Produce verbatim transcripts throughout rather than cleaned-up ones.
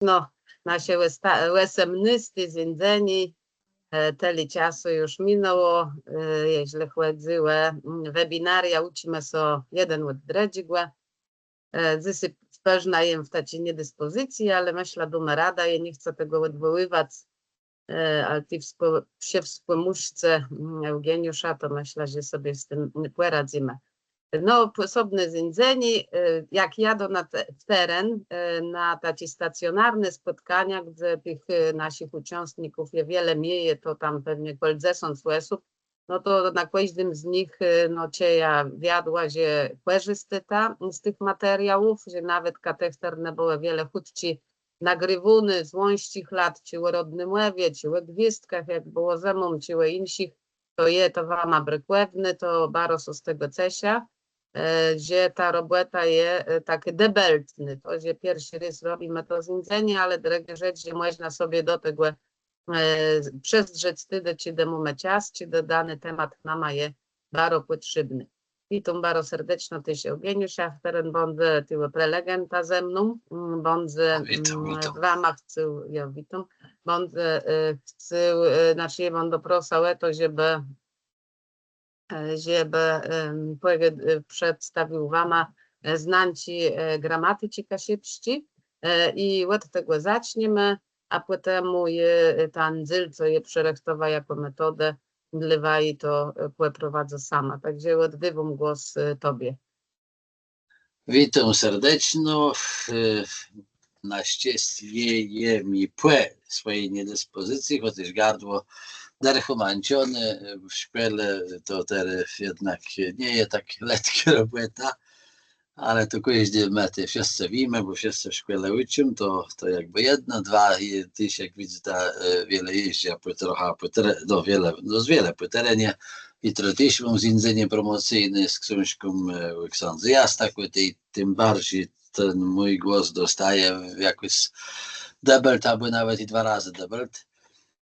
No, nasze òsta-, òsemnôsté zéńdzenié, e, tëli czasu ju minãło, e, jeżlë chòdzy ò, mm, webinaria, ùczimë sã jeden òd drëdżégò. E, dzysô përznã jem w taczi niedispòzycji, ale mëszlã, dómë radã, jô nie chcã tegò òdwòłiwac, e, ale ti wspò-, wszëwspòmòżcë, mm, Eùgeniusza, to mëszlã, że sobie z tim pòradzymë. No, òsobné zéńdzenié, e, jak jadą na te-, w teren, e, na taczé stacjonarné spòtkania, gdze tëch, e, naszich ùczãstników je wiele mni, to tam pewno kòl dzesãc òsób, no to na kòżdim z nich, e, no, czëjã wiadła, że kòrzistôta z tëch materiałów, że nawetka te, chtërne bëłë wiele chùdzy nagriwóné, z łąsczich lat, czë ò Rodnym Òwie, czë ò Gwiôzdkach, jak bëło zëmą, czë ò jinszich, to je to wama brëkòwné, to baro sã z tegò ceszã, e, że ta robòta je, e, takô dëbeltnô, to, że pierszi rôz robimë to zéńdzenié, ale drëgô rzecz, że mòżna sobie do tegò, e, przezdrzec tedë, czedë mómë czas, czedë dóny temat nama je baro pòtrzébny. Witóm baro serdeczno téż Eùgeniusza, chtëren bãdze tuwò prelegentã ze mną, mm, bãdze, mm, wama chcôł, jô witóm, bãdze, e, chcôł, e, znaczi, jô bãdã prosa ò to, żebë, e, żebë, em, pòwie-, e, przedstawił wama, e, znanczi, e, gramaticzi kaszëbsczi, e, i òd tegò zaczniemë, a pòtemù jô, e, ten dzél, co jô przërëchtowa jakò metodã, dlô waji to, e, pòprowadzã sama. Tak że òddôwóm głos, e, tobie. Witóm serdeczno. E, na szczescé je, je mie pò swòji niedispozycji, chòc gardło dërch ùmãczoné, e, w szkòle to terô jednak nie je tak letkô robòta, ale to kòżdi mô, to wszëscë wiémë, bò wszëscë w szkòle ùczą, to, to jakbë jedno, dwa, i téż, jak widzyta, e, wiele jeżdżã, a pò trochã, pò tere-, no wiele, no z wiele pò terenie. Jutro téż móm zéńdzenié promòcyjné z ksążką, e, ksãdza Jasta, tak tej, tim barżi ten mój głos dostaje jakòs dëbelt, abò nawet i dwa razë dëbelt.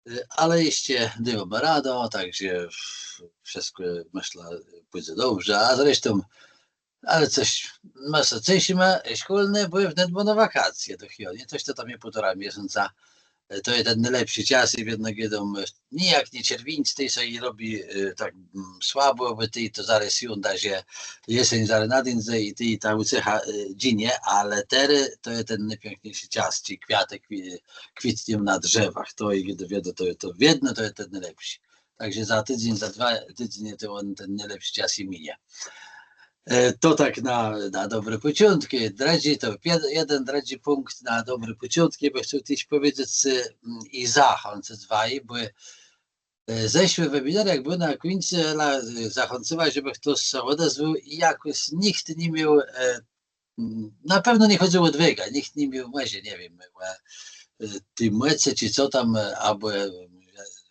E, ale jesz dôwóm radã, tak że w-, wszëtkò, mëszlã, pùdze dobrze, a zresztą, ale cos, më sã ceszimë, e, szkólny, bò wnet bãdą wakacje do Chijonie, cos to tam je półtora miesąca. E, to je ten nôlepszi czas i wiedno gôdóm, e, nijak nié czerwińc, tej sã i robi, e, tak, mm, słabò, bò tej to zarôz jądã, że jeséń zarôz nadéńdze i tej ta ùcecha, e, dżinie, ale terô to je ten nôpiãkniészi czas, czej kwiatë kwi-, kwitną na drzewach, to i wiedno, to, to wiedno to je ten nôlepszi. Tak że za tidzéń, za dwa tidzenie to òn, ten nôlepszi czas i minie. E, to tak na, na dobri pòczątk. Drëdżi, to jed-, jeden drëdżi pùnkt na dobri pòczątk, bë chcôł téż pòwiedzec, e, mm, i zachãcëc waju, bò, e, zeszłi webinar, jak béł na kùńcu, Ela, e, zachãcëła, żebë chtos sã òdezwôł i jakòs nicht ni miôł, e, mm, na pewno nie chòdzëło ò wégã, nicht ni miôł, mòże, nie wiém, ò, e, ti mòcë, czë co tam, e, abò, e,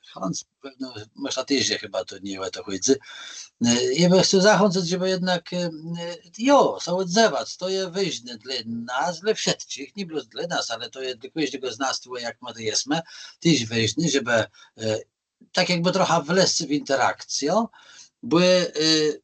Hans, pewno, mëszlã téż, że chëba to nié ò to chòdzy. E, jô bë chcôł zachãcëc, żebë jednak, e, e, jo, sã òdzewac, to je wôżné dlô nas, dlô wszëtczich, nié blós dlô nas, ale to je dlô kòżdégò z nas, tu jak më tu jesmë, téż wôżné, żebë, e, tak jakbë trochã wlezc w interakcjã, bò, e,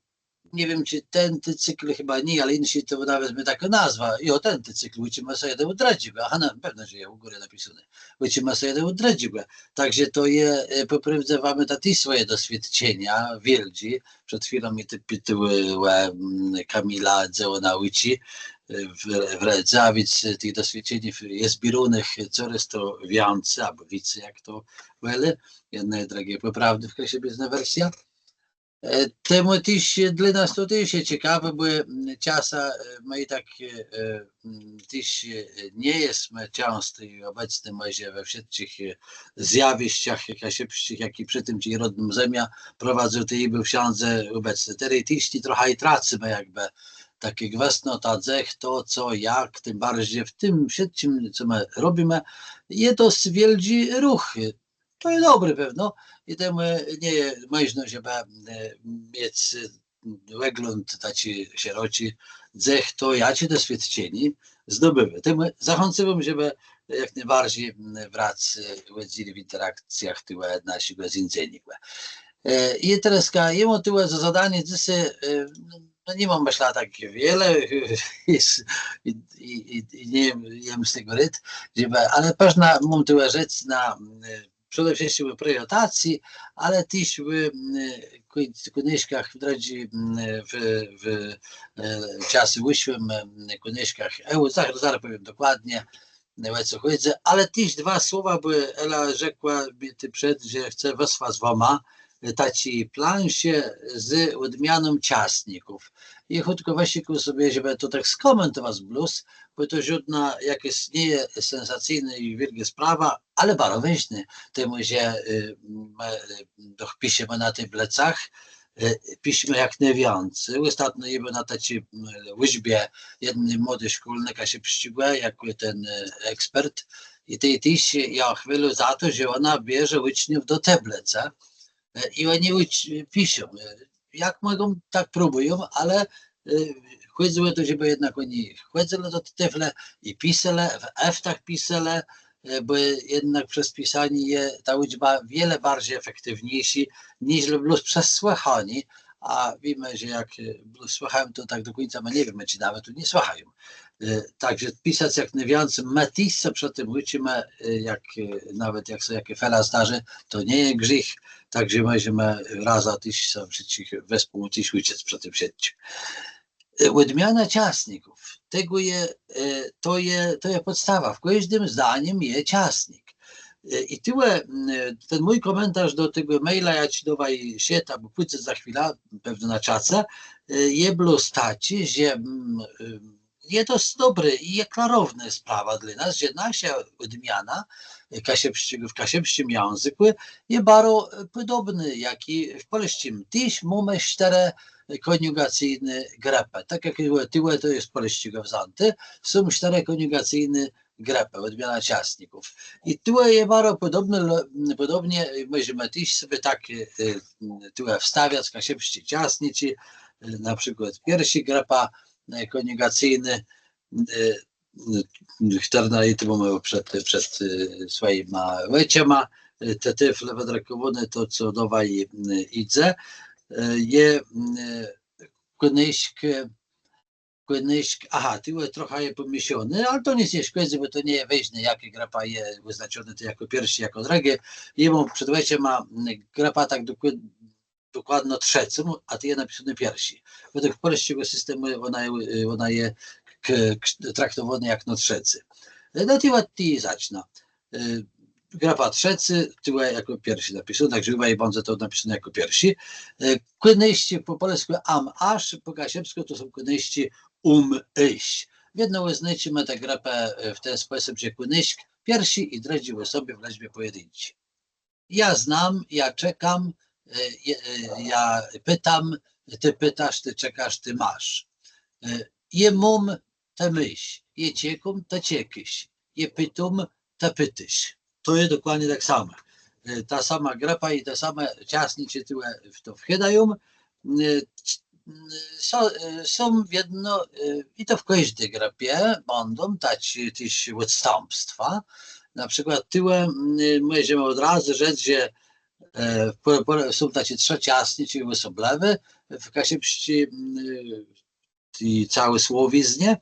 nie wiém, czë ten, ten cykl chëba nié, ale jinszi to nawet mô taką nazwã. I ò ten, ten cykl, ùczimë sã jeden ù drëdżégò. Aha, na pewno, że je ù górë napisóné. Ùczimë sã jeden ù drëdżégò. Tak że to je, e, pò prôwdze mómë téż swòje doswiôdczenia, wiôldżé. Przed chwilą mie tu pitôł, e, mm, Kamila, dze òna ùczi, e, w, w Redze, a wic, e, tëch doswiôdczeniów je zbiérónëch corôz to wiãcy, abò wicy, jak to wòlô. Jedno i drëdżé pò prôwdze w kaszëbiznô wersjô. E, temù téż dlô nas to téż je cekawé, bò, mm, czasã, e, më i tak, e, e, mm, téż, e, nie jesmë czãsto òbecny mòże we wszëtczich, e, zjawiszczach kaszëbsczich, jak i przë tim, czej Rodnô Zemia prowadzył, tej béł wszãdze òbecny. Terô téż i trochã i tracymë jakbë takô gwësnota, dze, chto, co, jak, tim barżi w tim wszëtczim, co më robimë, je dosc wiôldżi ruch. To je dobré pewno i temù nie je mòżno, żebë, e, miec, e, wëgląd taczi szeroczi, dze chto jaczé doswiôdczenié zdobiwô. Temù zachãcywóm, żebë jak nôbarżi, m, brac, e, ùdzél w interakcjach tegò naszégò zéńdzeniégò. E, i terôzka, jô móm tuwò za zadanié dzysô, e, no ni móm, mëszlã, tak wiele i, i, i, i nie jem, jem z tegò rôd, żebë, ale pewno móm tëli rzec na, e, przede wszëtczim ò priorytacji, ale téż w, e, kù-, kùnôszkach w drodze, e, w, w, e, czasu ùszłim, e, kùnôszkach, e, zarô, zarô pòwiém dokładno, ò co chòdzy, ale téż dwa słowa, bò Ela rzekła mie tu przed, że chce wësłac wama, e, taczi plansz z òdmianą czasników. I chùtkò wëszëkôł sobie, żebë to tak skòmentowac blós, bò to żódnô jakôs nie je sensacyjnô i wiôlgô sprawa, ale baro wôżnô, temù że, e, më, e, doch piszemë na tôblëcach, e, piszemë jak nôwiãcy. Òstatno jô béł na taczi, m, ùczbie jedny młodi szkólny kaszëbsczégò, jakò ten, e, ekspert. I tej téż jô chwôlił za to, że òna bierze ùczniów do tôblëcë, e, i òni ùcz-, piszą. E, jak mògą, tak próbùją, ale, e, chòdzëło ò to, żebë jednak òni chòdzëlë do ti tôflë i piselë, w heftach piselë, e, bò jednak przez pisanié je ta ùczba wiele barżi efektiwniészô niż blós przez słëchanié, a wiémë, że jak, e, blós słëchają, to tak do kùńca më nie wiémë, czë nawet tu nie słëchają. E, tak że pisac jak nôwiãcy, më téż sã przë tim ùczimë, e, jak, e, nawet jak sã jakô fela zdarzi, to nie je grzéch, tak że mòżemë razã téż sã wszëtczich wespół téż ùczëc przë tim wszëtczim. E, òdmiana czasników. Tegò je, e, to je, to je pòdstawa. W kòżdim zdanim je czasnik. E, i tëli, m, e, ten mój kòmentarz do tegò maila, jô cë dôwôł i szedł, abò pùdze za chwilã, pewno na czace, e, je blós taczi, że, m, e, je dosc dobri i je klarownô sprawa dlô nas, że naszô òdmiana, e, kaszëbsczégò w kaszëbsczim jãzëkù je baro, e, pòdobnô jak i w pòlsczim. Téż mómë sztërë, e, kòniugacyjné grëpë. Tak jak tëli, tëli to je z pòlsczégò wzãté, są sztërë kòniugacyjné grëpë, òdmiana czasników. I tëli je baro pòdobné, le-, pòdobnie, e, mòżemë téż sobie tak, e, e, tëli wstawiac kaszëbsczé czasniczi, e, na przikłôd pierszô grëpa, e, kòniugacyjnô, e, chtërna, i tu mómë przed, przed, e, swòjima òczëma, e, te tôfle wëdrëkòwóné, to, co dôwôł, e, Idze, e, je, e, kùnôszk, kùnôszk, aha, tëli trochã je pòmiészóny, ale to nick nie szkòdzy, bò to nie je wôżné, jakô grëpa je òznaczonô, to jakò pierszô, jakò drëgô. Jô móm przed òczëma, e, grëpã tak dokłôd-, dokładno trzecą, a tu je napisóné pierszô. Wedle pòlsczégò systemù òna je, òna je k-, k-, traktowónô jakno trzecô. E, no to òd ti zacznã. E, grëpa trzecô, tëli jakò pierszô napisóné, tak że chëba bãdze to napisóné jakò pierszô. E, kùnôszk pò pòlskù am, aż, pò kaszëbskù to są kùnôszczi ùm, ôż. Wiedno òznôczimë tã grëpã, e, w ten spòsób, że kùnôszk pierszi i drëdżi òsobie w lëczbie pòjedinczi. Jô znóm, jô czekóm, e, je-, e, jô pitóm, të pitósz, të czekász, të môsz. E, jô móm, të môsz, jô czekóm, të czekôsz, jô pitóm, të pitôsz. To je dokładno tak samò. E, ta sama grëpa i te same czasniczi tëli w to wchôdają. E, c-, są, e, są wiedno, e, i to w kòżdi grëpie bãdą taczé téż òdstãpstwa. Na przikłôd tëli, m, mòżemë òd razu rzec, że, e, pò-, pò-, są taczé trzë czasniczi òsoblëwé w kaszëbsczi, m, ti całi słowiznie.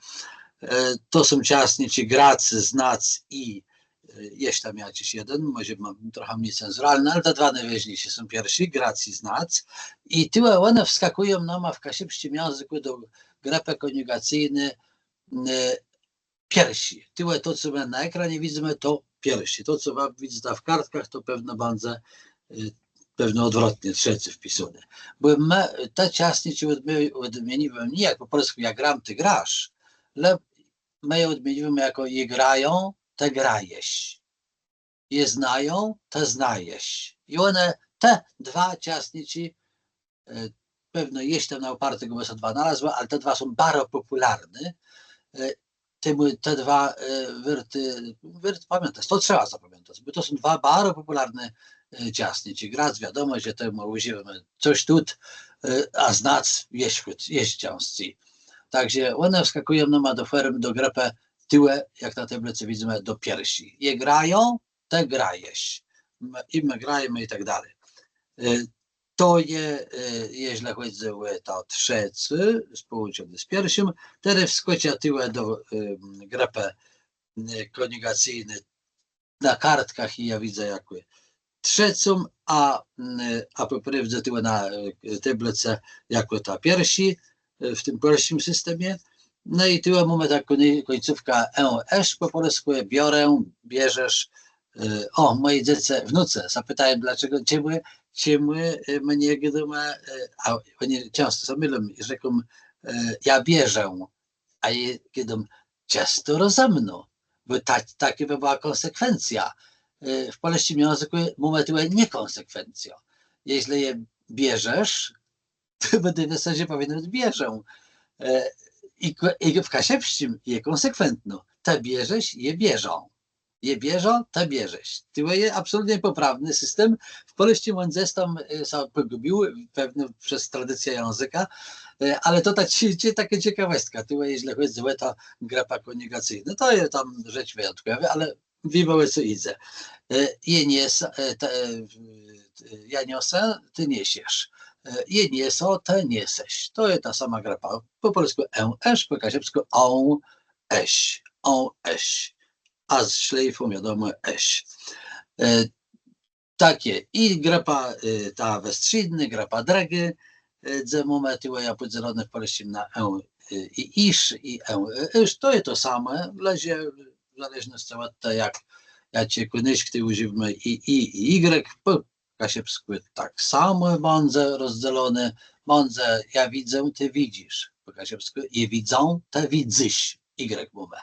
E, to są czasniczi grac, znac i, e, jesz tam jaczis jeden, mòże ma-, trochã mni cenzuralny, ale te dwa nôwôżniészé są pierszi, grac i znac. I tëli òne wskakùją nama w kaszëbsczim jãzëkù do grëpë kòniugacyjny, e, pierszi. Tëli to, co më na ekranie widzymë, to pierszi. To, co wa widzyta w kôrtkach, to pewno bãdze, e, pewno òdwrotno, trzecy wpisóny. Bò më te czasniczi òdmi-, òdmieniwómë nié jak pò pòlskù „jô gram, të grasz”, le më je òdmieniwómë jakò „jô grajã, të grajesz”. „Jô znajã, të znajesz”. I òne, te dwa czasniczi, e, pewno jesz tam na ùpartégò bë sã dwa nalazłë, ale te dwa są baro pòpùlarné. E, temù te dwa, e, wôrt, e, wôrt pamiãtac, to trzeba zapamiãtac, bò to są dwa baro pòpùlarné, e, czasniczi. Grac, wiadomò, że temù ùżiwómë cos tu, e, a znac jesz, jesz czãscy. Tak że òne wskakùją nama do fòrmë, do grëpë tëli, jak na tôblëcë widzymë, do pierszi. „Jô grajã, të grajesz”. M-, i më grajemë i tak dali. E, To je, e, jeżlë chòdzy ò to trzecé, spòłączoné z pierszim, terô wskòczã tuwò do, e, grëpë, e, kòniugacyjny na kôrtkach i jô widzã jakò trzecą, a, e, a pò prôwdze tuwò na, e, tôblëcë jakò ta pierszô, e, w tim pierszim systemie. No i tuwò mómë taką kùńcówkã ę, esz pò pòlskù, biorę, bierzesz. E, ò, mòje dzecë, wnucë zapitają, dlôcze, czemù, czemù, e, më nie gôdómë, e, a òni czãsto sã milą i rzeką, e, jô bierzã, a jô gôdóm, czësto rozëmno, bò ta, takô bë bëła kònsekwencjô. E, w pòlsczim jãzëkù mómë tuwò niekònsekwencjã. Jeżlë je bierzesz, to bë w zasadze pòwinno bëc bierzą. E, i, kò-, i w kaszëbsczim je kònsekwentno. Të bierzesz, jô bierzã. Jô bierzã, të bierzesz. Tuwò je absolutno pòprawny system. W pòlsczim òn gdzes tam, e, sã pògùbił, pewno przez tradicjã jãzëka. E, ale to ta, cie-, cie-, takô cekawòstka. Tuwò, jeżlë chòdzy ò tã grëpã kòniugacyjną, to je tam rzecz wëjątkòwô, ale wiémë, ò co jidze. E, jô nies-, e, të, e, jô niosã, të niesiesz. E, jô niesã, të niesesz. To je ta sama grëpa. Pò pòlskù ę, esz, pò kaszëbskù ą, esz, ą, esz. A z szlejfą, wiadomò, esz. E, tak je. I grëpa, e, ta westrzédnô, grëpa drëgô, e, dze mómë tuwò pòdzeloné w pòlsczim na ę, e, i isz, i ę, e, isz. To je to samò, le że w zależnoscë òd te, jak, jaczé kònëszk tu ùżiwómë, i, i, i igrek, pò kaszëbskù tak samò bãdze rozdzeloné, bãdze jô widzã, të widzysz. Pò kaszëbskù jô widzã, të widzysz. Igrek mómë.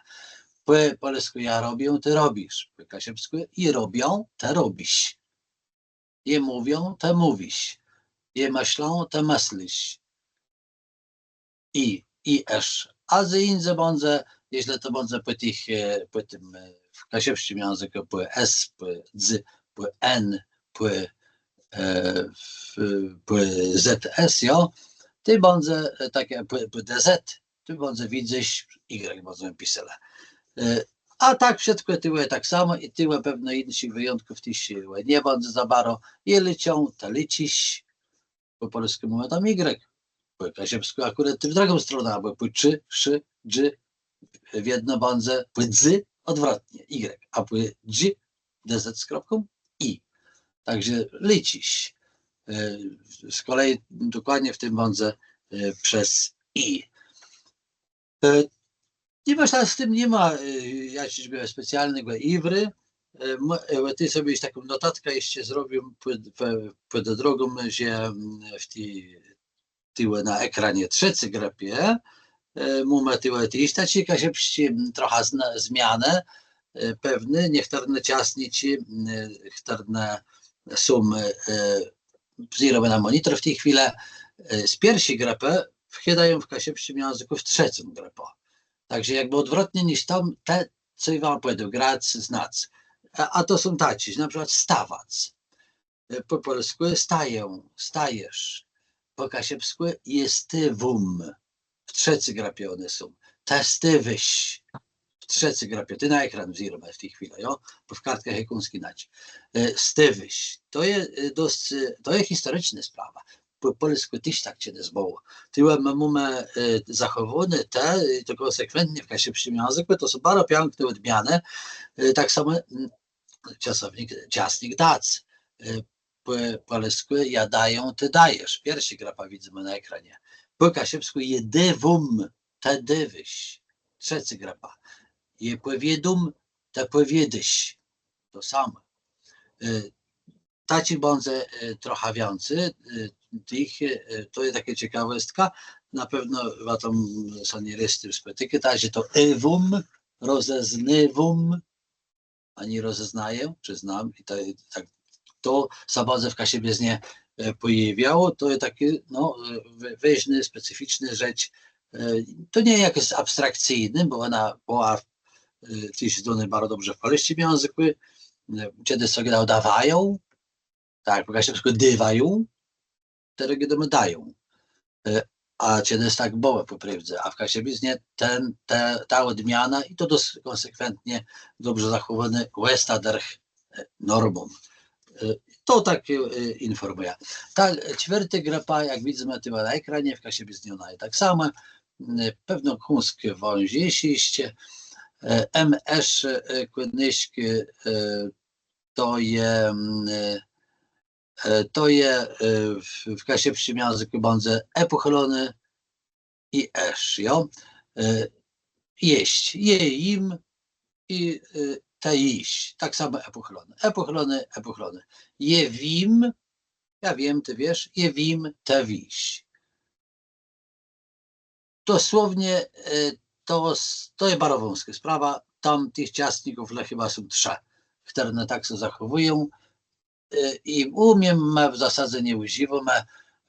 Pò pòlskù jô robiã, të robisz. Pò kaszëbskù jô robiã, të robisz. Jô mówiã, të mówisz. Jô mëszlã, të mëslisz. I, i esz. A dze jindze bãdze, jeżlë to bãdze pò tëch, e, pò tim, e, w kaszëbsczim jãzëkù pò s, pò dz, pò n, pò, e, w, pò z s, jo? Tej bãdze, e, taczé pò, pò d z, tu bãdze widzysz, igrek bãdzemë piselë. E, a tak wszëtkò tuwò tak samò i tuwò pewno jinszich wëjątków téż, e, nie bãdze za baro. Jô lëczã, të lëczisz, pò pòlskù mómë tam igrek. Pò kaszëbskù akùrat w drëgą stronã, abò pò cz, sz, dż, wiedno bãdze pò dz òdwrotnie, igrek, a pò dż, d z z kropką, i. Tak że lëczisz. E, z kòleji dokładnie w tim bãdze, e, przez i. E, i mòże z tim ni ma, e, jaczégòs specjalnégò jiwru. E, m-, e, tej so jesz taką notatkã jesz zrobiã pò, pò, pò drogą, że, mm, w ti, tuwò na ekranie trzecy grëpie, e, mómë tuwò téż taczé kaszëbsczé, m, trochã zna-, zmianë, e, pewné, niechtërne czasniczi, m, e, chtërne są, e, wzérómë na mònitor w ti chwilë, e, z pierszi grëpë wchôdają w kaszëbsczim jãzëkù w trzecą grëpã. Tak że jakbë òdwrotnie niż tam, te, co jô wama pòwiôdôł, grac, znac. A, a to są taczé, że na przikłôd stawac. E, pò pòlskù staję, stajesz. Pò kaszëbskù jô stôwóm. W trzecy grëpie òne są. Të stôwôsz. W trzecy grëpie. Tej na ekran wzérómë w ti chwilë, jo? Bò w kôrtkach je kąsk jinaczi. E, stôwôsz. To je, e, dosc, e, to je historicznô sprawa. Pò pòlskù téż tak czedës bëło. Tej më mómë, e, zachòwóné te, e, to kònsekwentnie w kaszëbsczim jãzëkù, to są baro piãkné òdmianë. E, tak samò, mm, czasownik, czasnik dac. E, pò, pò pòlskù jô dajã, të dajesz. Pierszô grëpa widzymë na ekranie. Pò kaszëbskù jô dôwóm, të dôwôsz. Trzecô grëpa. Jô pòwiédóm, të pòwiédôsz. To samò. E, taczich bãdze, e, trochã wiãcy, e, tëch, e, to je takô cekawòstka. Na pewno wa tam sã nierôz z tim spòtikôta, że to ewóm, rozeznôwóm, a nié rozeznajã, czë znóm, i to, i tak, to sã bãdze w kaszëbiznie, e, pòjôwiało, to je takô, no, e, wë-, wôżnô, specyficzna rzecz. E, to nie je jakôs abstrakcyjnô, bò òna bëła, e, téż znónô baro dobrze w pòlsczim jãzëkù. E, czedës sã gôdało dôwają, tak, pò kaszëbskù dôwają, terô gôdómë dają. E, a czedës tak bëło pò prôwdze, a w kaszëbiznie ten, te, ta òdmiana, i to dosc kònsekwentnie, dobrze zachòwónô, òsta dërch, e, normą. E, to tak, e, informùjã. Ta czwiôrtô grëpa, jak widzymë tuwò na ekranie, w kaszëbiznie òna je tak samò. E, pewno kąsk wążi jesz, e, M Sz, e, kònëszk, e, to je, mm, e, e, to je, e, w, w kaszëbsczim jãzëkù bãdze e pòchëloné i esz, jo? E, jeść, je, jim i, e, të jisz. Tak samò e pòchëloné. E pòchëloné, e pòchëloné. Jô wiém, ja wiem, ty wiesz, jô wiém, të wiész. Dosłownie, e, to s-, to je baro wąskô sprawa. Tam tëch czasników le chëba są trzë, chtërne tak sã zachòwùją. E, i ù mie më w zasadze nie ùżiwómë,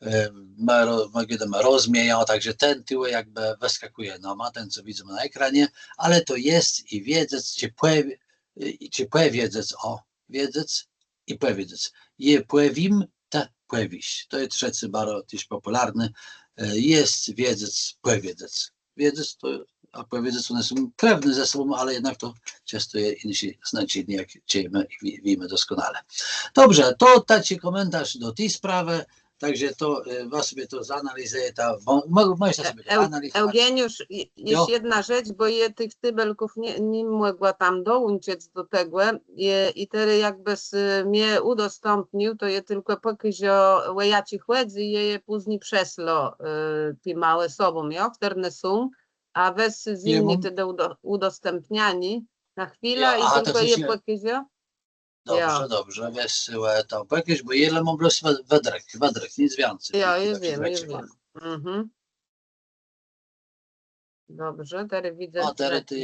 e, më ro-, më gôdómë rozmieją, tak że ten tuwò jakbë wëskakùje nama, ten, co widzymë na ekranie, ale to je i wiedzec, czë pòwie-, e, czë pòwiedzec, ò, wiedzec i pòwiedzec. Jô pòwiém, të pòwiész. To je trzecy baro téż pòpùlarny. E, je, wiedzec, pòwiedzec. Wiedzec to, a pòwiedzec, òne są krewné ze sobą, ale jednak to czãsto je jinszé znaczenié, jak czëjemë i wi-, wiémë doskonale. Dobrze, to taczi kòmentarz do ti sprawë, tak że to, e, wa sobie to zanalizëjeta, mò-, mò-, mòżeta sobie to zanalizowac. Eugeniusz, jesz jedna rzecz, bò jô tëch tabelków nie, nie mògła tam dołączëc do tegò, e, i terô jakbës mie ùdostãpnił, to jô tëlkò pòkôżã, ò jaczi chòdzy, jô je pózni przeslã, e, tim òsobóm, jo, chtërne są, a wez zjimni tedë ùdo-, ùdostãpnianié na chwilã i tëlkò je pòkôżã. Dobrze, dobrze, wez, e, to pòkôż, bò jô le móm blós wë-, wëdrëk, wëdrëk, nic wiãcy. Jo, jô wiém, jô wiém. Mhm. Dobrze, terô widzã, że terô të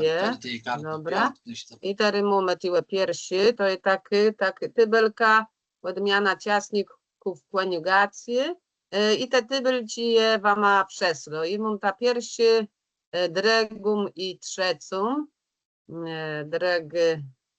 je. Dobra. I terô mómë tuwò pierszi, to je takô, takô tabelka, òdmiana czasników kòniugacji. E, i te tabelczi jô wama przeslã. I móm tã pierszą, e, drëgą i trzecą. E, drëgô,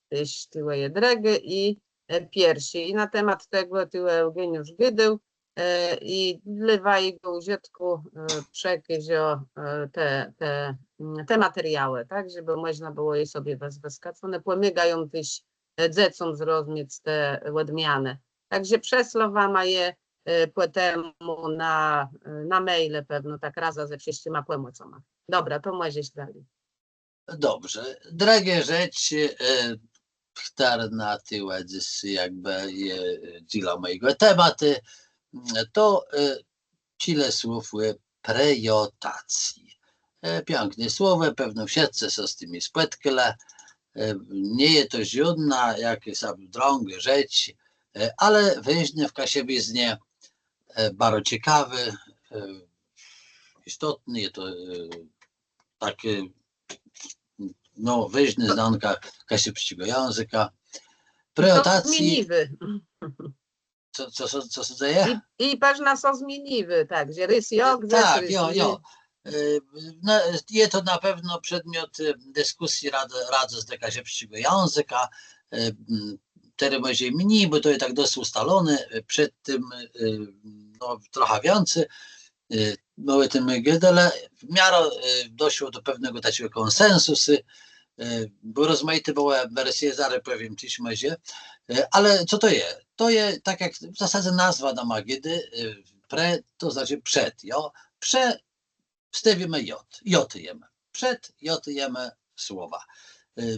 téż tuwò je drëgô i, e, pierszi. I na temat tegò tuwò Eugeniusz gôdôł, e, i dlô wajégò ùżëtkù, e, przekôżã, e, te, te, mm, te materiałë, tak, żebë mòżna bëło je sobie wëz-, wëskac. Òne pòmôgają téż, e, dzecóm zrozmiec te òdmianë. Tak że przeslã wama je, e, pòtemù na, e, na maile pewno, tak razã ze wszëtczima pòmòcama. Dobra, to mòżesz dali. Dobrze. Drëgô rzecz, e, chtërna tuwò dzys jakbë je, e, dzélã mòjégò tematu, to, e, czile słów ò prejotacji. E, piãkné słowa, pewno wszëtcë sã z tim spòtkelë. E, nie je to żódnô jakôs drãgô rzecz, e, ale wôżnô w kaszëbiznie, e, baro cekawô, e, jistotnô, je to, e, tak, e, no, wôżnô znanka kaszëbsczégò jãzëka. Prejotacji. Co, co, co, co sã dzeje? I, i përznã sã zmieniwô, tak, że rôz jo, tak, rôz jo, jo. E, no, je to na pewno przedmiot, e, dëskùsji Rad-, Radë Kaszëbsczégò Jãzëka. E, m, terô mòże mni, bò to je tak dosc ùstalony. E, przed tim, e, no, trochã wiãcy. E, no, ò tim gôdelë, w miarã, e, doszło do pewnégò taczégò kònsensusu, e, bò rozmajité bëłë wersje, zarô pòwiém téż mòże. E, ale co to je? To je, tak jak w zasadze nazwa nama gôdô, e, pre, to znaczi przed, jo? Prze, wstôwiómë jot, jotëjemë. Przed, jotëjemë słowa. E,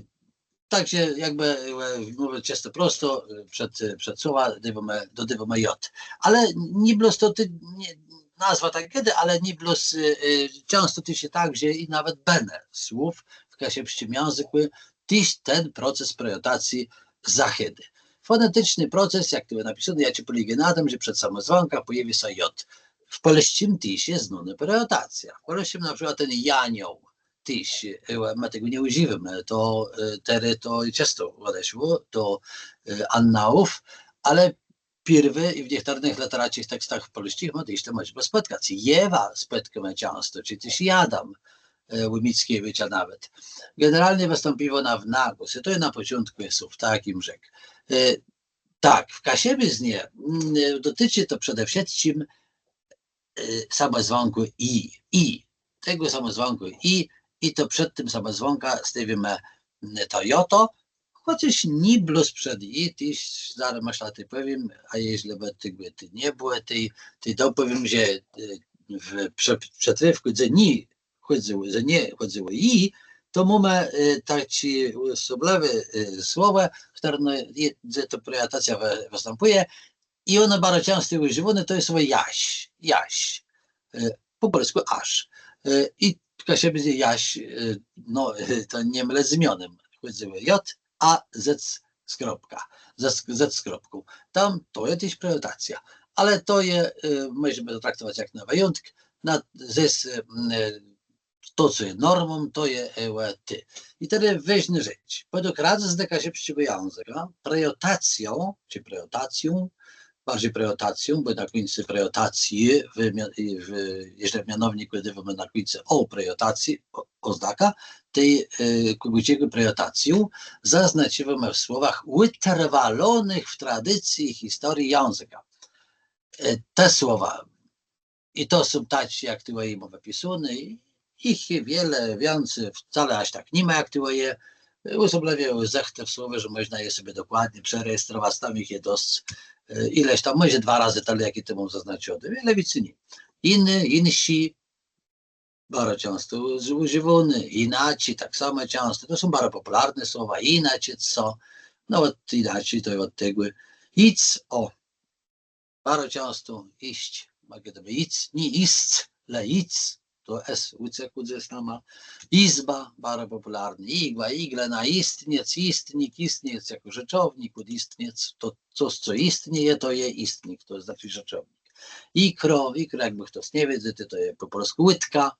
tak że jakbë, e, mówiã czësto prosto, e, przed, e, przed słowa dôwómë, dodôwómë jot. Ale nié blós to, të, nié, nazwa tak gôdô, ale nié blós, e, e, czãsto téż je tak, że i nawet bënë słów w kaszëbsczim jãzëkù téż ten proces prejotacji zachôdô. Foneticzny proces, jak to je napisóné, jaczi pòlégô na tim, że przed samòzwãkã pòjawi sã jot. W pòlsczim téż je znónô prejotacjô. W pòlsczim na przëkłôd ten janioł téż, e, më tegò nie ùżiwómë, to, e, terô to czësto òdeszło do, e, annałów, ale pierwi i w niechtërnëch lëteracczich tekstach pòlsczich më téż to mòżemë spòtkac. Jô wa spòtkómë czãsto, czë téż Adam, e, ù Mickiewicza nawet. Generalnie wëstãpùje òna w nagłos. I to je na pòczątkù, je słów, tak jem rzekł. E, tak, w kaszëbiznie, mm, dotëczi to przede wszëtczim, e, samòzwãkù i, i. Tegò samòzwãkù i, i to przed tim samòzwãkã stôwiómë, mm, to joto, Chòcô nié blós przed i, téż zarô mëszlã, të pòwiém, a jeżlë bë tegò tu nie bëło, tej, tej dopòwiém, że e, w prze-, przëtrôfkù, dze nié chòdzëło, że nie chòdzëło i, to mómë e, taczé òsoblëwé e, słowò, chtërne, no, je, dze to prejotacjô wë-, wëstãpùje i òno baro czãsto ùżiwóné, to je słowò jaż, jaż. E, pò pòlskù aż. E, i kaszëbsczi jaż, e, no, e, to nie mlec z mionem, chòdzëło j, a z z kropką, z, z kropką. Tam to je téż prejotacjô. Ale to je, e, mòżemë to traktowac jak na wëjątk, na, zes, e, to, co je normą, to je e, ò, të. I tedë wôżnô rzecz. Pòdług radzëznë kaszëbsczégò jãzëka prejotacją, czë prejotacją, barżi prejotacją, bò na kùńcu prejotacje, w, mia- w, jeżlë w mianownikù dôwómë na kùńcu ò prejotacji, ò, òznakã, tej e, kògùczégò prejotacją zaznacziwómë w słowach ùtrwalonëch w tradicji i historii jãzëka. E, te słowa, i to są taczé, jak tuwò jô móm wëpisóné, i jich je wiele wiãcy, wcale jaż tak ni ma, jak tuwò je. Òsoblëwie ù Sëchtë w Słowôrzu mòżna je sobie dokładnie przerejestrowac, tam jich je dosc, e, ileś tam, mòże dwa razë tëli, jak jô tu móm zaznaczoné, wiele wicy nié. Jiny, jinszi, baro czãsto ùż-, ùżiwóné, jinaczi, tak samò czãsto, to są baro pòpùlarné słowa, jinaczi co, no òd jinaczi to òd tegò, jic, ò, baro czãsto, jic, mògã to bëc jic, nié jisc, le jic, to s ùcekło dzes nama. Jizba, baro pòpùlarné, jigła, jiglëna, jistniec, jistnik, jistniec jakò rzeczownik, òd jistniec, to cos, co jistnieje, to je jistnik, to znaczi rzeczownik. Jikro, jikro, jakbë chtos nie wiedzôł, to, to je pò pòlskù łydka.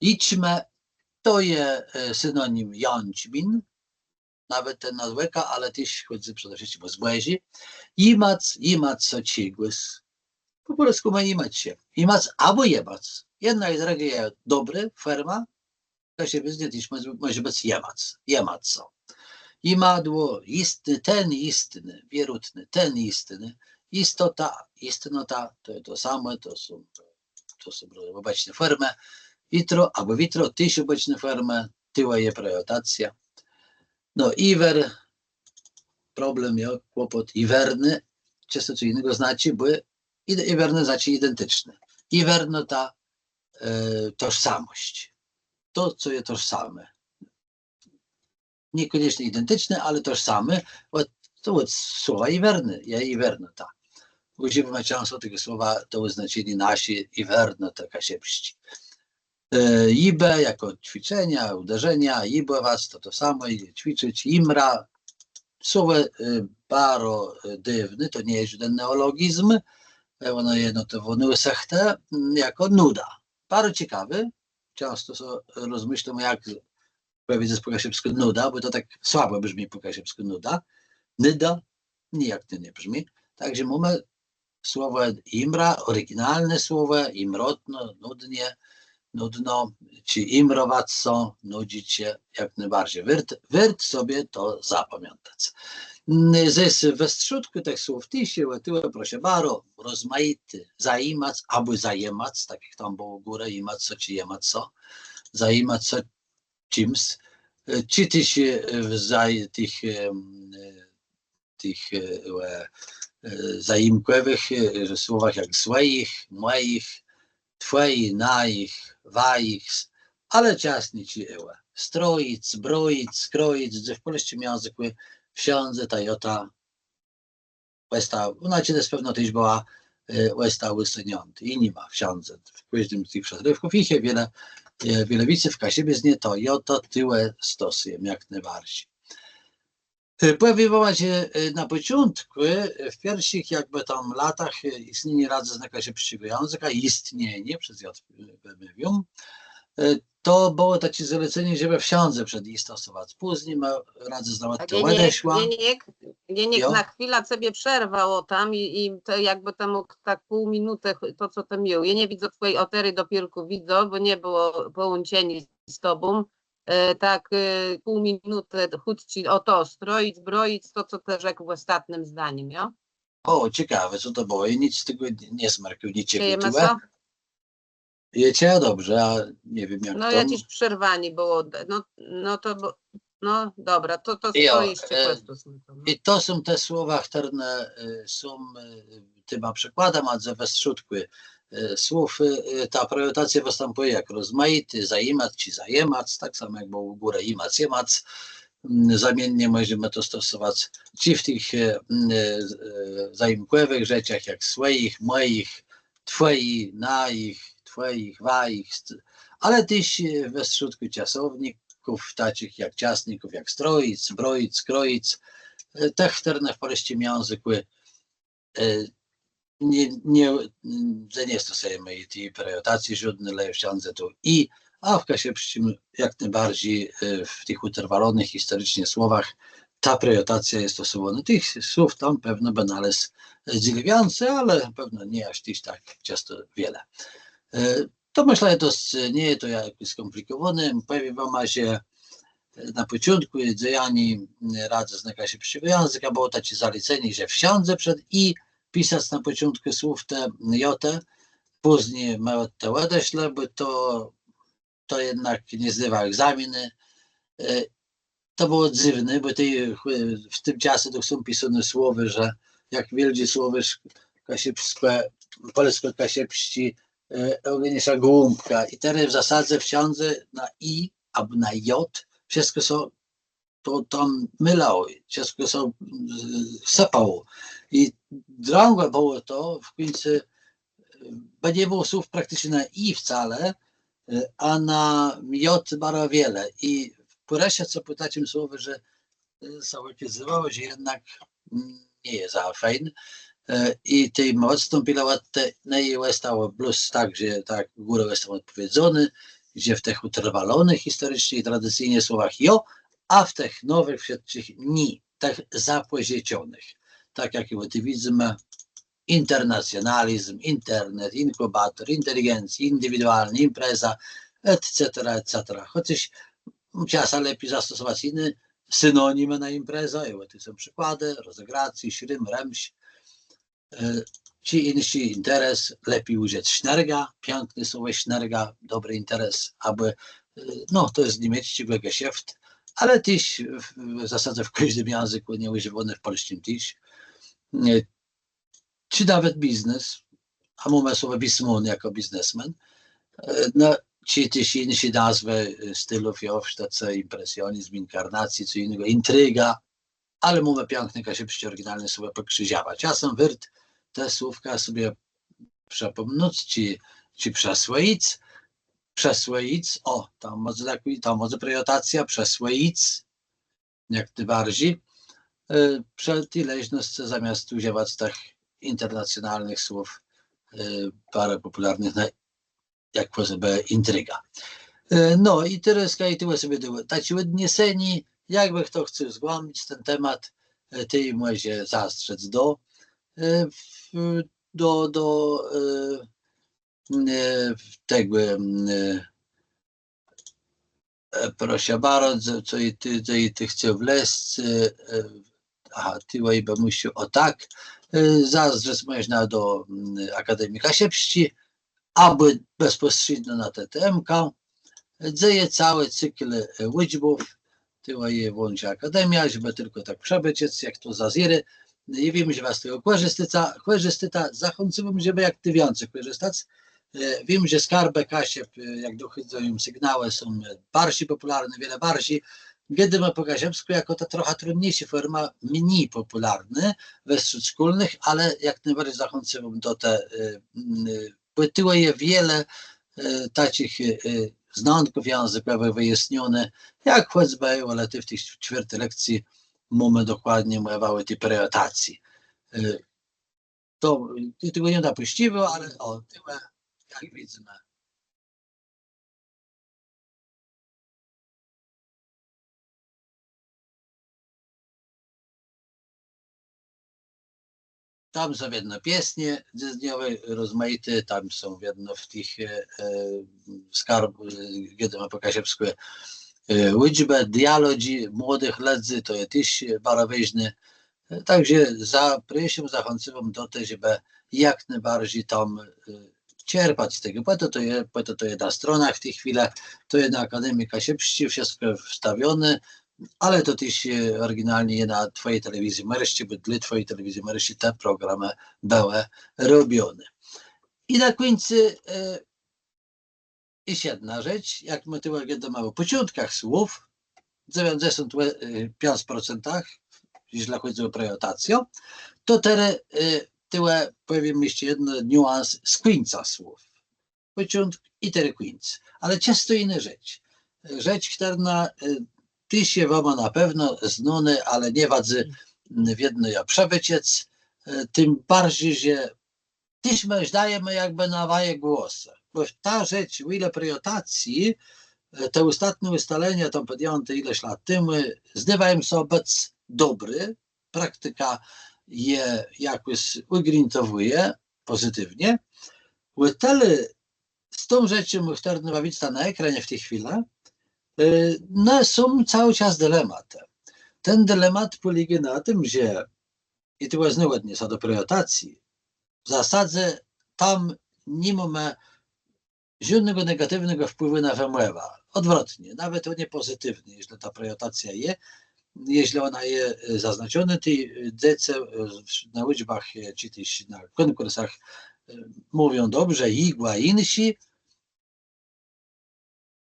Jiczmë, to je e, synonim jãczmin, nawet ten na złeka, ale téż chòdzy przede wszëtczim ò zbòżé. Jimac, jimac sã czegòs. Pò pòlskù mómë jimac sã. Jimac abò jemac. Jedno i drëdżé je dobré, fòrma, w kaszëbiznie téż mòże, mòże bëc jemac, jemac sã. Jimadło, jistny, ten jistny, wierutny, ten jistny. Jistota, jistnota, to je to samò, to są, to są òbecné fòrmë. Witro, abò witro, téż òbecné fòrmë, tuwò je prejotacjô. No, jiwer, problem, jo, kłopòt, jiwerny, czësto co jinégò znaczi, bò id- jiwerny znaczi identiczny. Jiwernota, e, tożsamòsc. To, co je tożsamé. Niekòniecznie identiczny, ale tożsami. Òd, to òd słowa jiwerny, je jiwernota. Ùżiwómë czãsto tegò słowa do òznaczeniô naszi jiwernotë kaszëbsczi. E, jibë jakò cwiczenia, ùderzenia, jibòwac, to to samò, i cwiczëc, jimra. Słowò e, baro e, dôwné, to nie je żóden neòlogizm. E, òno je notowóné ù Sëchtë m, jakò nuda. Baro cekawé, czãsto so rozmëszlóm, jak pòwiedzec pò kaszëbskù nuda, bò to tak słabò brzmi pò kaszëbskù nuda. Nuda nijak to nie brzmi. Tak że mómë słowò jimra, òriginalné słowò, jimrotno, nudnie, nudno, czë jimrowac sã, nudzëc sã, jak nôbarżi. Wôrt, wôrt sobie to zapamiãtac. N- Zes westrzódkù tëch słów téż je, tuwò proszã baro, rozmajiti, zajimac abò zajemac, tak jak tam bëło górë, jimac sã czë jemac sã, zajimac sã czims. E, Czë téż e, w zaj- tëch, em, e, tëch e, e, e, zajimkòwëch e, słowach jak swòjich, mòjich, twòji, najich, wajich, s- ale czasniczi e, stroic, broic, skroic, dze w pòlsczim jãzëkù wszãdze ta jota òsta, òna czedës pewno téż bëła e, òsta ùsëniãtô i ni ma wszãdze. W kòżdim z tëch przëtrôfków jich je wiele, e, wiele wicy, w kaszëbiznie to jota tuwò stosëjemë jak nôbarżi. E, Pòwiém wama, że e, na pòczątkù, e, w pierszich jakbë tam latach e, jistnieniô Radzëznë Kaszëbsczégò Jãzëka, jistnieniô, przez j e, wëmôwióm, e, to bëło taczé zalecenié, żebë wszãdze przed i stosowac. Pózni ma Radzëzna òd tegò òdeszła. Jeniek, Jeniek, na chwilã cebie przerwało tam i, i to jakbë tam mógł tak pół minutë, ch- to co të miôł. Jô nie widzã twòji ôterë, dopiérkù widzã, bò nie bëło pòłączenié z tobą. E, tak, e, pół minutë, chùtczi ò to, stroic, broic, to co të rzekł w òstatnym zdanim, jo? Ò, cekawé, co to bëło? Jô nick z tegò nie, nie zmerkôł, niczegò. Czëjemë sã? Jô czëjã dobrze, a nie wiém jak tam. No, jaczés przerwanié bëło. No, no to bò- No dobra, to, to, to Jo, jeszcze e, kwestus na to, no. I to są te słowa, chtërne e, są e, tima przëkładama, że we strzódkù e, słów e, e, ta prejotacjô wëstãpùje jak rozmajiti, zajimac czë zajëmac, tak samò jak bëło ù górë jimac, jëmac. Mm, zamiennie mòżemë to stosowac czë w tëch e, mm, e, e, zajimkòwëch rzeczach, jak swòjich, mòjich, twòji, najich, twòjich, wajich, st-, ale téż e, we strzódkù czasowników, taczich jak czasników, jak stroic, broic, kroic, e, tëch, chtërne w pòlsczim jãzëkù e, nie, nie, że nie stosëjemë ti prejotacje żódny, le wszãdze to i, a w kaszëbsczim jak nôbarżi e, w tëch ùtrwalonëch historiczno słowach ta prejotacjô je stosowónô. Tëch słów tam pewno bë nalôzł e, dzél wiãcy, ale pewno nié jaż téż tak czãsto wiele. E, To mëszlã, że dosc nie je to jakòs skòmplikòwóné. Pòwiém wama, że na pòczątkù dzejaniô Radzëznë Kaszëbsczégò Jãzëka bëło taczé zalecenié, że wszãdze przed i pisac na pòczątkù słów te jotë, pózni më òd te òdeszlë, bò to, to jednak nie zdôwô egzaminë. E, to bëło dzywné, bò tej, e, w tim czasu to są pisóné słowa, że jak wiôldżi słowôrz kaszëbskò-, pòlskò-kaszëbsczi, e, Eùgeniusza Gòłąbka. I terô w zasadze wszãdze na i abò na j, wszëtkò sã to tam mëlało, wszëtkò sã e, sëpało. I drãgò bëło to w kùńcu, e, bò nie bëło słów prakticzno na i wcale, e, a na j baro wiele. I pòrëszac sã pò taczim słowie, że e, sã òkôzało, że jednak mm, nie je za fejn. E, I tej mòcno pilowóné je òstało blós tak, że tak górą òstało òdpòwiedzoné, że w tëch ùtrwalonëch historiczno i tradicyjno słowach jo, a w tëch nowëch wszëtczich ni, tëch zapòżëczonëch. Tak jak ju tej widzymë, internacjonalizm, internet, inkùbator, inteligencjô, indiwidualnô impreza, et cetera, et cetera. Chòc czasã lepi zastosowac jiné synonimë na imprezã, i ò tim są przikładë, rozegracje, szrëm, rëmś, e, czë jinszi interes, lepi ùżëc sznërga, piãkné słowò sznërga, dobri interes, abò, e, no, to je z niemiecczégò Geschäft, ale téż w, w zasadze w kòżdim jãzëkù, nie ùżiwóné w pòlsczim téż. E, czë nawet biznes, a mómë słowò bizmon jakò biznesmen, e, no, czë téż jinszé nazwë, e, stilów, jo, w sztëce impresjonizm, inkarnacjô, co jinégò, intryga, ale mómë piãkné kaszëbsczé òriginalné słowò pòkrziżawa. Czasã wôrt te słówka sobie przëpòmnąc, czë, czë przëswòjic, przëswòjic, ò, tam mòże tak, tam mòże prejotacjô, przëswòjic, jak nôbarżi. E, przë ti leżnoscë zamiast ùżëwac tëch internacjonalnëch słów, e, baro pòpùlarnëch, na, jak chòcbë intryga. E, no i terôzka, i tëli sobie do, taczé òdniesenié, jakbë chto chcôł zgłãbic ten temat, e, tej mòże zazdrzec do, e, w, do, do, e, e, tegò, e, e, proszã baro, co, co i të, co i të chcesz wlezc, e, e, aha, tuwò bë mùszôł, ò tak, e, zazdrzec mòżna do, mm, Akademie Kaszëbsczi, abò bezpòstrzédno na T T M K, dze je całi cykl, e, ùczbów, tuwò je Łączi Akademia, żebë tilkò tak przëbôczëc, jak to zazérô. I wiém, że wa z tegò kòrzistôta, kòrzistôta, zachãcywóm, żebë jak nôwiãcy kòrzëstac. E, wiém, że Skarbë Kaszëb, e, jak dochôdają sygnałë, są, e, barżi pòpùlarné, wiele barżi. Gôdómë pò kaszëbskù jakò ta trochã trudniészô fòrma, mni pòpùlarnô westrzód szkólnëch, ale jak nôbarżi zachãcywóm do te, e, m, e, Bò tuwò je wiele, e, taczich, e, e, znanków jãzëkòwëch wëjasnioné, jak chòcbë, ale tej w ti czwiôrti lekcje mómë dokładnie mòwã ò ti prejotacje. E, to, e, tegò nie dopùscył, ale ò, tuwò, jak widzymë. Tam są wiedno piesnie dzysdniowé, rozmajité, tam są wiedno w tëch, e, e, skarb, e, gôdómë pò kaszëbskù, e, ùczbë, dialodżi młodëch lëdzy, to je téż, e, baro wôżné. E, tak że zaprôszóm, zachãcywóm do te, żebë jak nôbarżi tam, e, czerpac z tegò, bò to, to je, bò to, to je na stronach w ti chwilë, to je na Akademii Kaszëbsczi, wszëtkò wstawioné, Ale to téż, e, òriginalnie je na Twòji Telewizji Mòrsczi, bò dlô Twòji Telewizji Mòrsczi te programë bëłë robioné. I na kùńcu, e, jesz jedna rzecz, jak më tuwò gôdómë ò pòczątkach słów, dzewiãcdzesąt piãc procentach, jeżlë chòdzy ò prejotacjã, to terô, e, tuwò pòwiém jesz jeden niuans z kùńca słów. Pòczątk i terô kùńc. Ale czësto jinô rzecz. Rzecz, chtërna, e, téż je wama na pewno znónô, ale nie wadzy, m, wiedno jã przëbôczëc, e, tim barżi, że téż më żdajemë jakbë na waje głosë. Bò ta rzecz, ò wiele prejotacji, e, te òstatné ùstalenia, tam pòdjãté jileś lat temù, zdôwają sã bëc dobré, praktika je jakòs ùgruntowùje pòzytiwnie. Ò tëli z tą rzeczą, chtërną wa widzyta na ekranie w ti chwilë, e, no, są całi czas dilematë. Ten dilemat pòlégô na tim, że, i tu znôwù òdniesã sã do prejotacji, w zasadze tam ni mómë żódnégò negatiwnégò wpłiwù na wëmòwã. Òdwrotnie, nawet òn je pòzytiwny, jeżlë ta prejotacjô je, jeżlë òna je, e, zaznaczoné, tej, e, dzecë, e, w, na ùczbach, e, czë téż na kònkùrsach, e, mówią dobrze, jegò, a jinszi,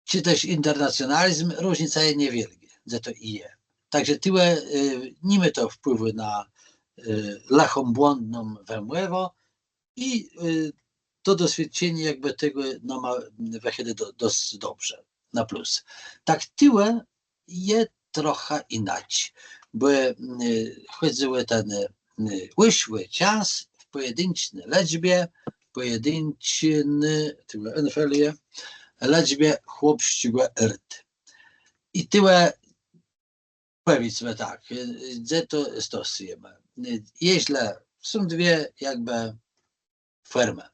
czë téż internacjonalizm, różnica je niewiôlgô, że to i je. Tak że tuwò, e, ni mô to wpłiwù na, e, lëchą, błãdną wëmòwã i, e, to doswiôdczenié jakbë tegò nama wëchôdô do-, dosc dobrze, na plus. Tak tuwò je trochã jinaczi, bò, e, chòdzy ò ten, e, ùszłi czas w pòjedinczi lëczbie, pòjedinczi, tuwò, enfelie, lëczbie chłopsczégò ôrt. I tuwò pòwiédzmë tak, e, dze to stosëjemë. E, jeżlë są dwie jakbë fòrmë,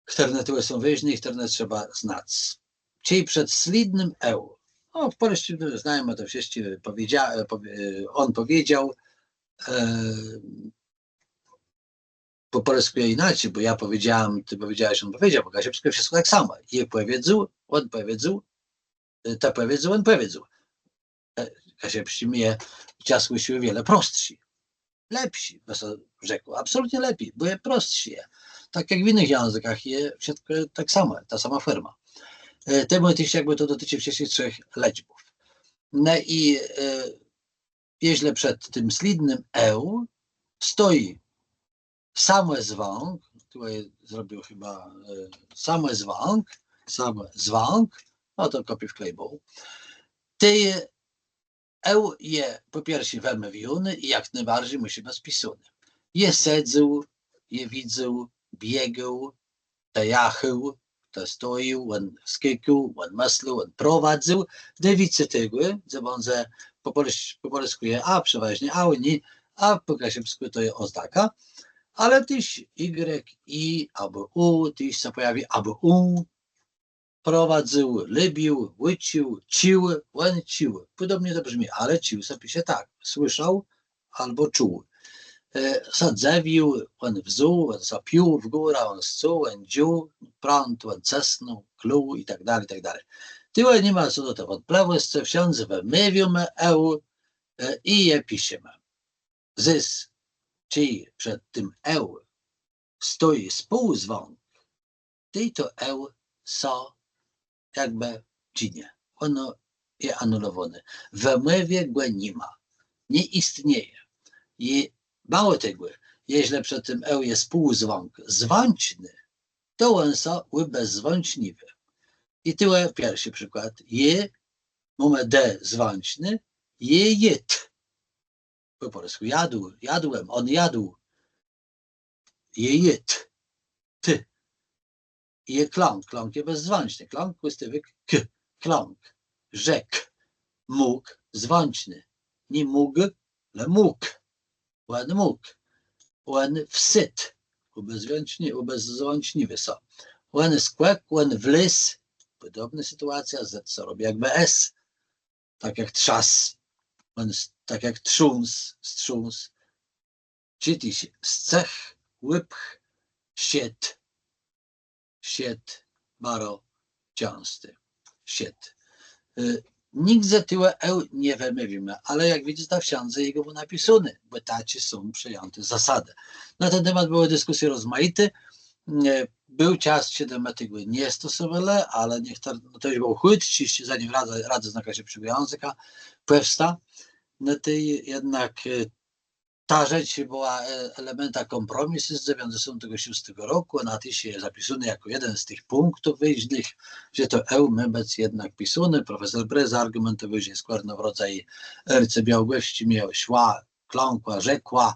chtërne tuwò są wôżné, chtërne trzeba znac. Czëli przed slédnym eu. Ò, w pòlsczim to znajmë, to wszëtcë pòwiedzôł, e, pòwie-, e, òn pòwiedzôł, e, pò pòlskù je jinaczi, bò jô pòwiedzôł, të pòwiedzôł, òn pòwiedzôł, pò kaszëbskù wszëtkò tak samò. Jô pòwiedzôł, òn pòwiedzôł, e, të pòwiedzôł, òn pòwiedzôł. E, kaszëbsczi mie czasã słëszô wiele prostszi. Lepszi, bë sã rzekło. Absolutnie lepi, bò je prostszi. Tak jak w jinëch jãzëkach je wszëtkò tak samò, ta sama fòrma. E, temù téż jakbë to dotëczi wszëtczich trzech lëczbów. No i, e, jeżlë przed tim slédnym eu stoji samòzwãk, tuwò zrobił chëba, e, samòzwãk, samòzwãk, no to kopiuj wklej béł. Tej eu je pò pierszé wëmówioné i jak nôbarżi mùszi bëc spisóné. Jô sedzôł, jô widzôł, biegôł, të jachôł, të stojôł, òn skôkôł, òn mëslôł, òn prowadzył. Dzewiãc tegò, co bãdze pò pòls-, pò pòlskù je a, przewôżnie a, nié, a pò kaszëbskù to je òznaka. Ale téż igrek, i, abò ù, téż sã pòjawi, abò ù. Prowadzył, lubił, ùcził, cził, òn cził. Pòdobnie to brzmi, ale cził sã pisze tak. Słyszał, abò czuł. E, sã dzëwił, òn wzął, òn sã pił w górã, òn scął, òn dżął, prąd, òn cësnął, klął i tak dali, i tak dali. Tuwò ni ma co do tegò wątplëwòscë, wszãdze wëmôwiómë eu, e, i je piszemë. Zôs, czej przed tim eu stoji spółzwãk, tej to eu sã jakbë dżinie. Òno je anulowóné. W mòwie gò ni ma. Nie jistnieje. I mało tegò, jeżlë przed tim eu je spółzwãk zwãczny, to òn sã òbezzwãczniwô. I tuwò pierszi przikłôd. Jô, mómë d zwãczné, jô jôdł. Pò pòlskù jadł, jadłem, òn jadł. Jô jôdł. T. Jô kląkł, kląkł je bezzwãczny. Kląkł, ùstôwk k. Kląkł. Rzekł. Mógł, zwãczny. Nié mógł, le mógł. Òn mógł. Òn wszedł. Ùbezzwãczni-, ùbezzwãczniwô sã. Òn skòkł, òn wlôzł. Pòdobnô sytuacjô, z sã robi jakbë s. Tak jak trzas, òn s-, tak jak trząs, strząs. Czë téż scëchł, ùpchł, szedł, szedł, baro czãsti, szedł. Y, Nigdze tuwò eu nie wëmówimë, ale jak widzyta, wszãdze je gò napisóné, bò taczé są przëjãté zasadë. Na ten temat bëłë diskùsje rozmajité. E, béł czas, czedë më tegò nie stosowelë, ale niech to, no to ju bëło chùdzy, zanim Rada, Rada Znakòwsczégò Jãzëka pòwsta. No tej jednak, e, ta rzecz bëła, e, elementã kómpromisu z dzewiãcdzesątégò szóstégò rokù, òna téż je zapisónô jakò jeden z tëch pùnktów wôżnëch, że to eu mô bëc jednak pisóné. Profesor Breza argùmentowôł, że skòro w rodzaji arcybiałogòsczi mia szła, klãkła, rzekła,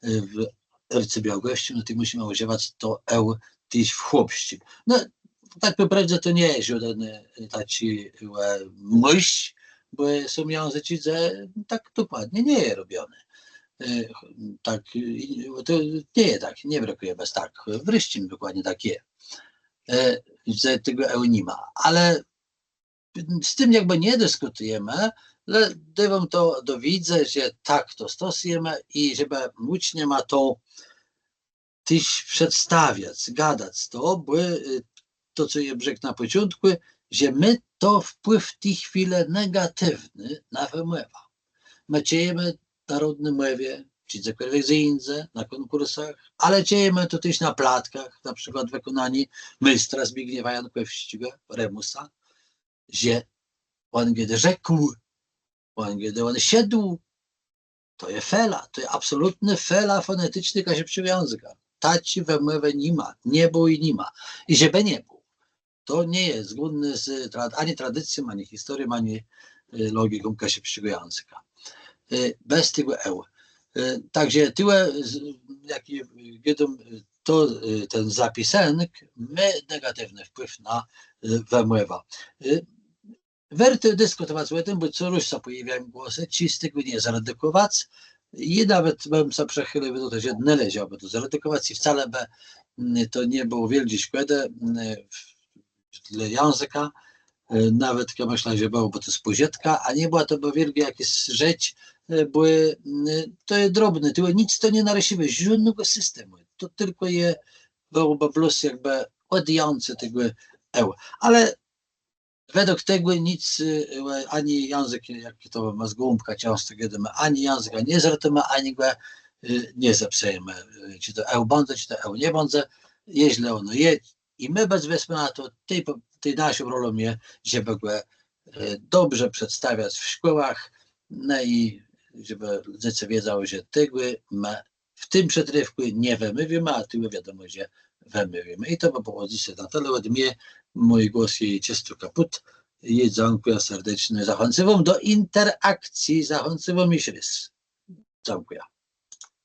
e, w arcybiałogòsczim, no to mùszimë ùżëwac to eu téż w chłopsczim. No, tak pò prôwdze to nie je żóden, e, taczi, e, mùsz, bò są jãzëczi, dze tak dokładnie nie je robioné. E, tak, e, to nie je tak, nie brëkùje bez tak. W rusczim dokładnie tak je. E, że tegò eu ni ma. Ale z tim jakbë nie diskùtëjemë, le dôwóm to do wiédzë, że tak to stosëjemë i żebë ùczniama to téż przedstawiac, gadac to, bò, e, to, co jem rzekł na pòczątkù, że mô to wpłiw w ti chwilë negatiwny na wëmòwã. Më czëjemë w nôrodny mòwie, czë gdzekòlwiek dze jindze, na kònkùrsach, ale czëjemë to téż na platkach, na przikłôd w wëkònanim méstra Zbigniewa Jankòwsczégò, Remùsa, że òn gdze rzekł, òn gdze òn szedł, to je fela, to je absolutnô fela fòneticznô kaszëbsczégò jãzëka. Taczi wëmòwë ni ma, nie bëło i ni ma. I żebë nie bëło. To nie je zgódné z tra-, ani tradicją, ani historią, ani, e, logiką kaszëbsczégò jãzëka. E, bez tegò eu. E, tak że tuwò, z-, jak je, gôdóm, e, to, e, ten zapisënk mô negatiwny wpłiw na, e, wëmòwã. E, wôrt diskùtowac ò tim, bò co rôz sã pòjôwiają głosë, czë z tegò nie zredukòwac. I nawet bëm sã przëchilił do tegò, że nôleżałobë to zredukòwac i wcale bë, mm, to nie bëło wiôldżi szkòdë, mm, w-, dlô jãzëka, e, nawet jô mëszlã, że bëłobë to z pòżëtkã, a nie bëła to bë wiôlgô jakôs rzecz, e, bò, mm, to je drobné, tuwò nick to nie narëszëje, żódnégò systemù. To tëlkò je, bëłobë blós jakbë òdjãcé tegò eu. Ale wedłùg tegò nick, e, ani jãzëk, jak to më z Gòłąbkã czãsto gôdómë, ani jãzëka nie zretujemë, ani gò, e, nie zepsëjemë. E, czë to eu bãdze, czë to eu nie bãdze. Jeżlë òno je i mô bëc wespół, to tej pò-, tej naszą rolą je, żebë gò, e, dobrze przedstawiac w szkòłach, no i żebë dzecë wiedzałë, że tegò më w tim przëtrôfkù nie wëmówimë, a tuwò wiadomò, że wëmówimë. I to bë bëło dzysô na tëli òde mie. Mój głos je czësto kaput. I dzãkùjã serdeczno. Zachãcywóm do interakcji. Zachãcywóm jesz rôz. Dzãkùjã.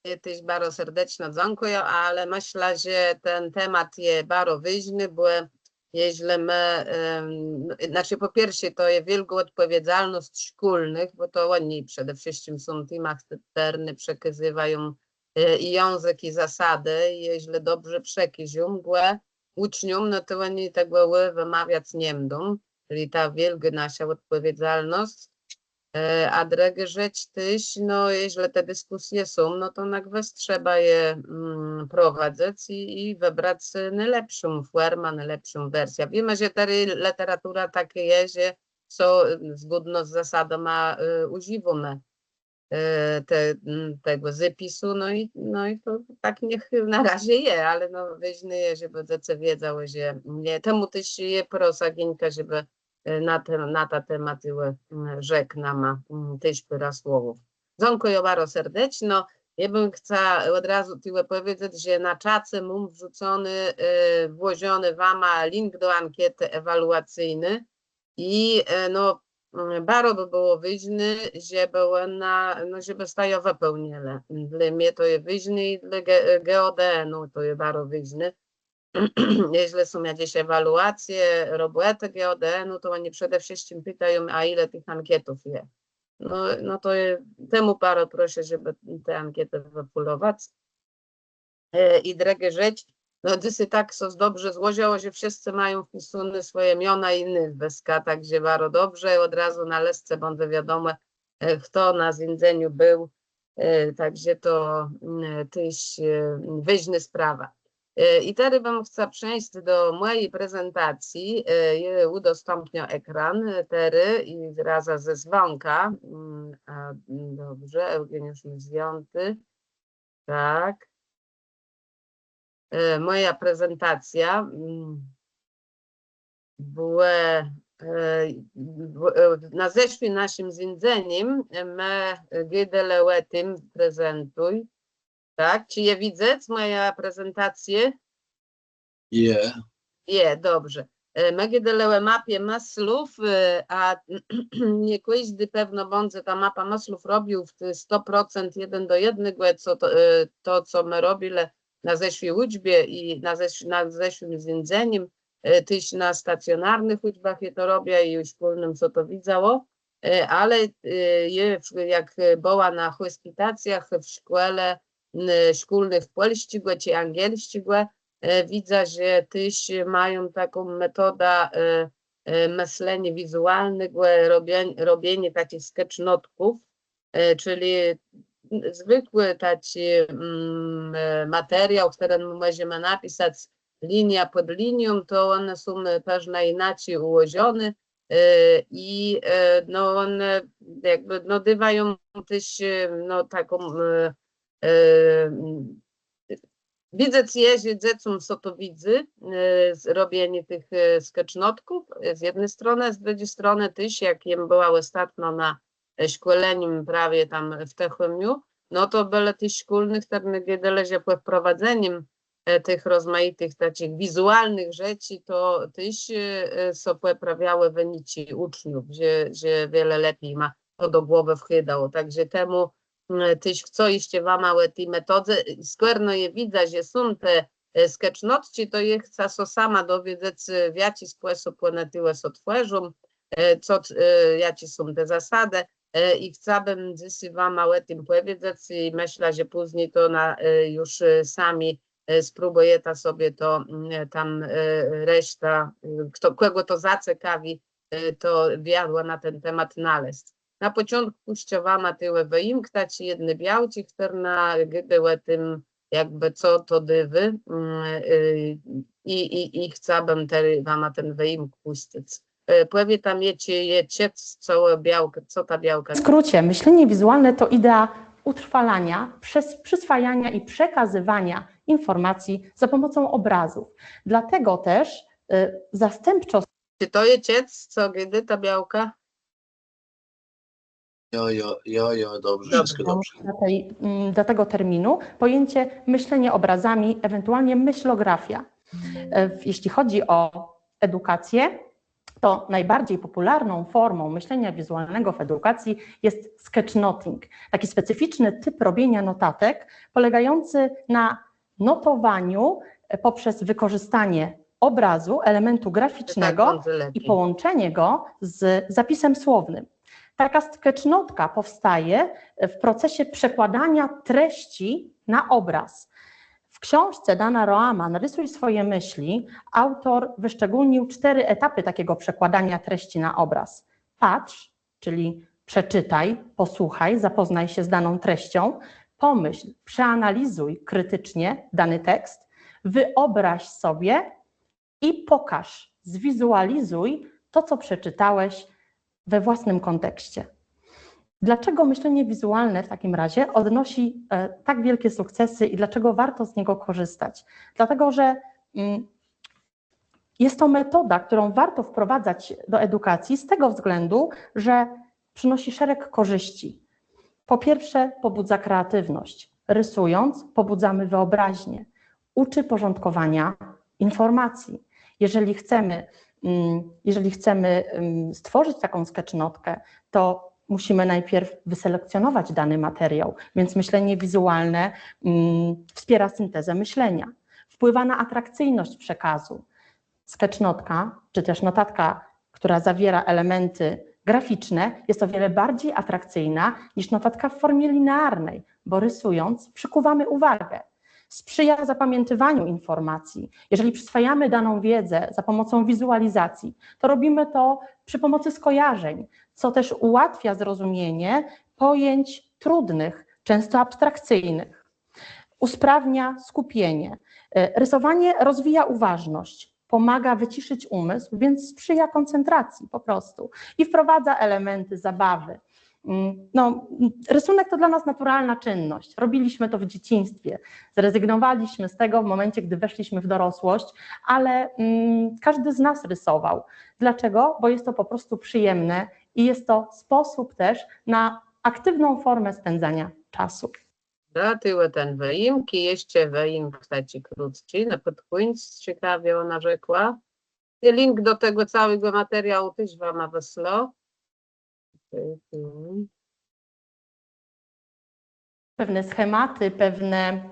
Jô téż baro serdeczno dzãkùjã, ale mëszlã, że ten temat je baro wôżny, bò jeżlë më, em, znaczi, pò pierszé, to je wiôlgô òdpòwiedzalnosc szkólnëch, bò to òni przede wszëtczim są tima, chtërny przekazywają, e, i jãzëk, i zasadë, i jeżlë dobrze przekażą gò ùcznióm, no to òni tegò wëmawiac nie mdą, czëli ta wiôlgô naszô òdpòwiedzalnosc. E, a drëgô rzecz téż, no, jeżlë te diskùsje są, no to na gwës trzeba je, mm, prowadzëc i, i wëbrac, e, nôlepszą fòrmã, nôlepszą wersjã. Wiémë, że terô lëteratura takô je, że są, e, zgódno z zasadama, e, ùżiwóné, e, te, mm, tegò zôpisu, no i, no i to tak niech na razie je, ale no, wôżné je, żebë dzecë wiedzałë, że nie. Temù téż je prosa Gińka, żebë e, na te, na ta tematëła, mm, rzekł nama, mm, téż pôrã słowów. Dzãkùjã baro serdeczno. Jô bëm chca òd razu tëli pòwiedzec, że na czace móm wrzucony, e, włożony wama link do ankietë ewaluacyjny i, e, no, mm, baro bë bëło wôżné, żebë òna, no, żebësta jã wëpełnilë. Dlô mie to je wôżné i dlô G-, GODN-u to je baro wôżné. Jeżlë są jaczés ewaluacje robòtë GODN-u, to òni przede wszëtczim pitają, a ile tëch ankietów je. No, no to je, temù baro proszã, żebë te ankietë wëfùlowac. E, i drëgô rzecz, no, dzysô tak sã dobrze złożëło, że wszëtcë mają wpisóné swòje miona i nôzwëska, tak że baro dobrze, òd razu na lëstce bãdze wiadomò, e, chto na zéńdzeniu béł, e, tak że to, mm, téż, e, wôżnô sprawa. E, I terô bëm chca przeńc do mòji prezentacji. E, jô ùdostãpniã ekran, e, terô i razã ze zwãkã. Mm, a, mm, dobrze, Eugeniusz je zdjãti. Tak. E, mòja prezentacjô, mm, bò, e, bò, e, na zeszłim naszim zéńdzenim, e, më gôdelë ò tim, prezentuj. Tak, czë je widzec mòjã prezentacjã? Je. Je, dobrze. E, më gôdelë ò mapie mëslów, e, a nie kòżdi pewno bãdze tã mapã mëslów robił w ti sto procent jeden do jednégò, co to, e, to, co më robilë na zeszłi ùczbie i na zesz-, na zeszłim zéńdzenim, e, téż na stacjonarnëch ùczbach jô to robiã i ju szkólnym, co to widzało. E, ale, e, jô w-, jak, e, bëła na hòspitacjach w szkòle, n-, szkólnëch pòlsczégò czë anielsczégò, e, widzã, że téż mają taką metodã, e, e, mësleniô wizualnégò, robień-, robieniô taczich sketchnotków, e, czëli zwëkłi taczi, mm, e, materiôł, chtëren mòżemë napisac liniô pòd linią, to òne są, e, pewno jinaczi ùłożoné, e, i, e, no, òne jakbë, no, dôwają téż, e, no, taką, e, e, mm, widzec je, że dzecóm sã to widzy, e, z-, robienié tëch, e, sketchnotków, e, z jedny stronë, z drëdżi stronë téż, jak jem bëła òstatno na, e, szkòlenim prawie tam w Tëchòmiu, no to bëlë téż szkólny, chtërny gôdelë, że pò wprowadzenim, e, tëch rozmajitëch taczich wizualnëch rzeczi, to téż, e, e, sã pòprawiałë wëniczi ùczniów, że, że wiele lepi jima to do głowë wchôdało. Tak że temù, mm, téż chcã jesz wama ò ti metodze, skòrno jô widzã, że są te, e, sketchnotczi, to jô chcã sã sama dowiedzec, e, w jaczi spòsób òne tuwò sã twòrzą, e, co, e, jaczé są te zasadë, e, i chcałabëm dzysô wama ò tim pòwiedzec i mëszlã, że pózni to na, e, ju, e, sami, e, spróbùjeta sobie to, mm, tam, e, reszta, e, chto, kògò to zacekawi, e, to wiadło na ten temat nalezc. Na pòczątkù chcã wama tuwò wëjimknąc jedny białczi, chtërna gôdô ò tim, jakbë co to dôwô, mm, e, i, i, i chcałabëm terô wama ten wëjimk pùscëc. E, pòwiéta mie, czë je czëc, co białka, co ta białka. W skrócie, myślenie wizualne to idea utrwalania, przez-, przyswajania i przekazywania informacji za pomocą obrazów. Dlatego też, y, zastępczo Czë to je czëc, co gôdô ta białka? Jo, jo, jo, jo, dobrze, wszystko dobrze. Dla tej, mm, dla tego terminu pojęcie myślenie obrazami, ewentualnie myślografia. E, w-, jeśli chodzi o edukację, to najbardziej popularną formą myślenia wizualnego w edukacji jest sketchnoting. Taki specyficzny typ robienia notatek, polegający na notowaniu, e, poprzez wykorzystanie obrazu, elementu graficznego i połączenie go z zapisem słownym. Taka sketchnotka powstaje w procesie przekładania treści na obraz. W książce Dana Roama „Narysuj swoje myśli” autor wyszczególnił cztery etapy takiego przekładania treści na obraz. Patrz, czyli przeczytaj, posłuchaj, zapoznaj się z daną treścią, pomyśl, przeanalizuj krytycznie dany tekst, wyobraź sobie i pokaż, zwizualizuj to, co przeczytałeś we własnym kontekście. Dlaczego myślenie wizualne w takim razie odnosi, e, tak wielkie sukcesy i dlaczego warto z niego korzystać? Dlatego, że, mm, jest to metoda, którą warto wprowadzać do edukacji z tego względu, że przynosi szereg korzyści. Po pierwsze, pobudza kreatywność. Rysując, pobudzamy wyobraźnię. Uczy porządkowania informacji. Jeżeli chcemy, mm, jeżeli chcemy, mm, stworzyć taką sketchnotkę, to musimy najpierw wyselekcjonować dany materiał, więc myślenie wizualne, mm, wspiera syntezę myślenia. Wpływa na atrakcyjność przekazu. Sketchnotka, czy też notatka, która zawiera elementy graficzne, jest o wiele bardziej atrakcyjna niż notatka w formie linearnej, bo rysując, przykuwamy uwagę. Sprzyja zapamiętywaniu informacji. Jeżeli przyswajamy daną wiedzę za pomocą wizualizacji, to robimy to przy pomocy skojarzeń, co też ułatwia zrozumienie pojęć trudnych, często abstrakcyjnych. Usprawnia skupienie. E, rysowanie rozwija uważność, pomaga wyciszyć umysł, więc sprzyja koncentracji po prostu i wprowadza elementy zabawy. Mm, no, rysunek to dla nas naturalna czynność. Robiliśmy to w dzieciństwie. Zrezygnowaliśmy z tego w momencie, gdy weszliśmy w dorosłość, ale, mm, każdy z nas rysował. Dlaczego? Bo jest to po prostu przyjemne i jest to sposób też na aktywną formę spędzania czasu. Dobra, tëli ten wëjimk i jeszcze wëjimk taczi krótczi, na pòd kùńc, cekawie òna rzekła. I link do tegò całégò materiału téż wama wëslã. Pewne schematy, pewne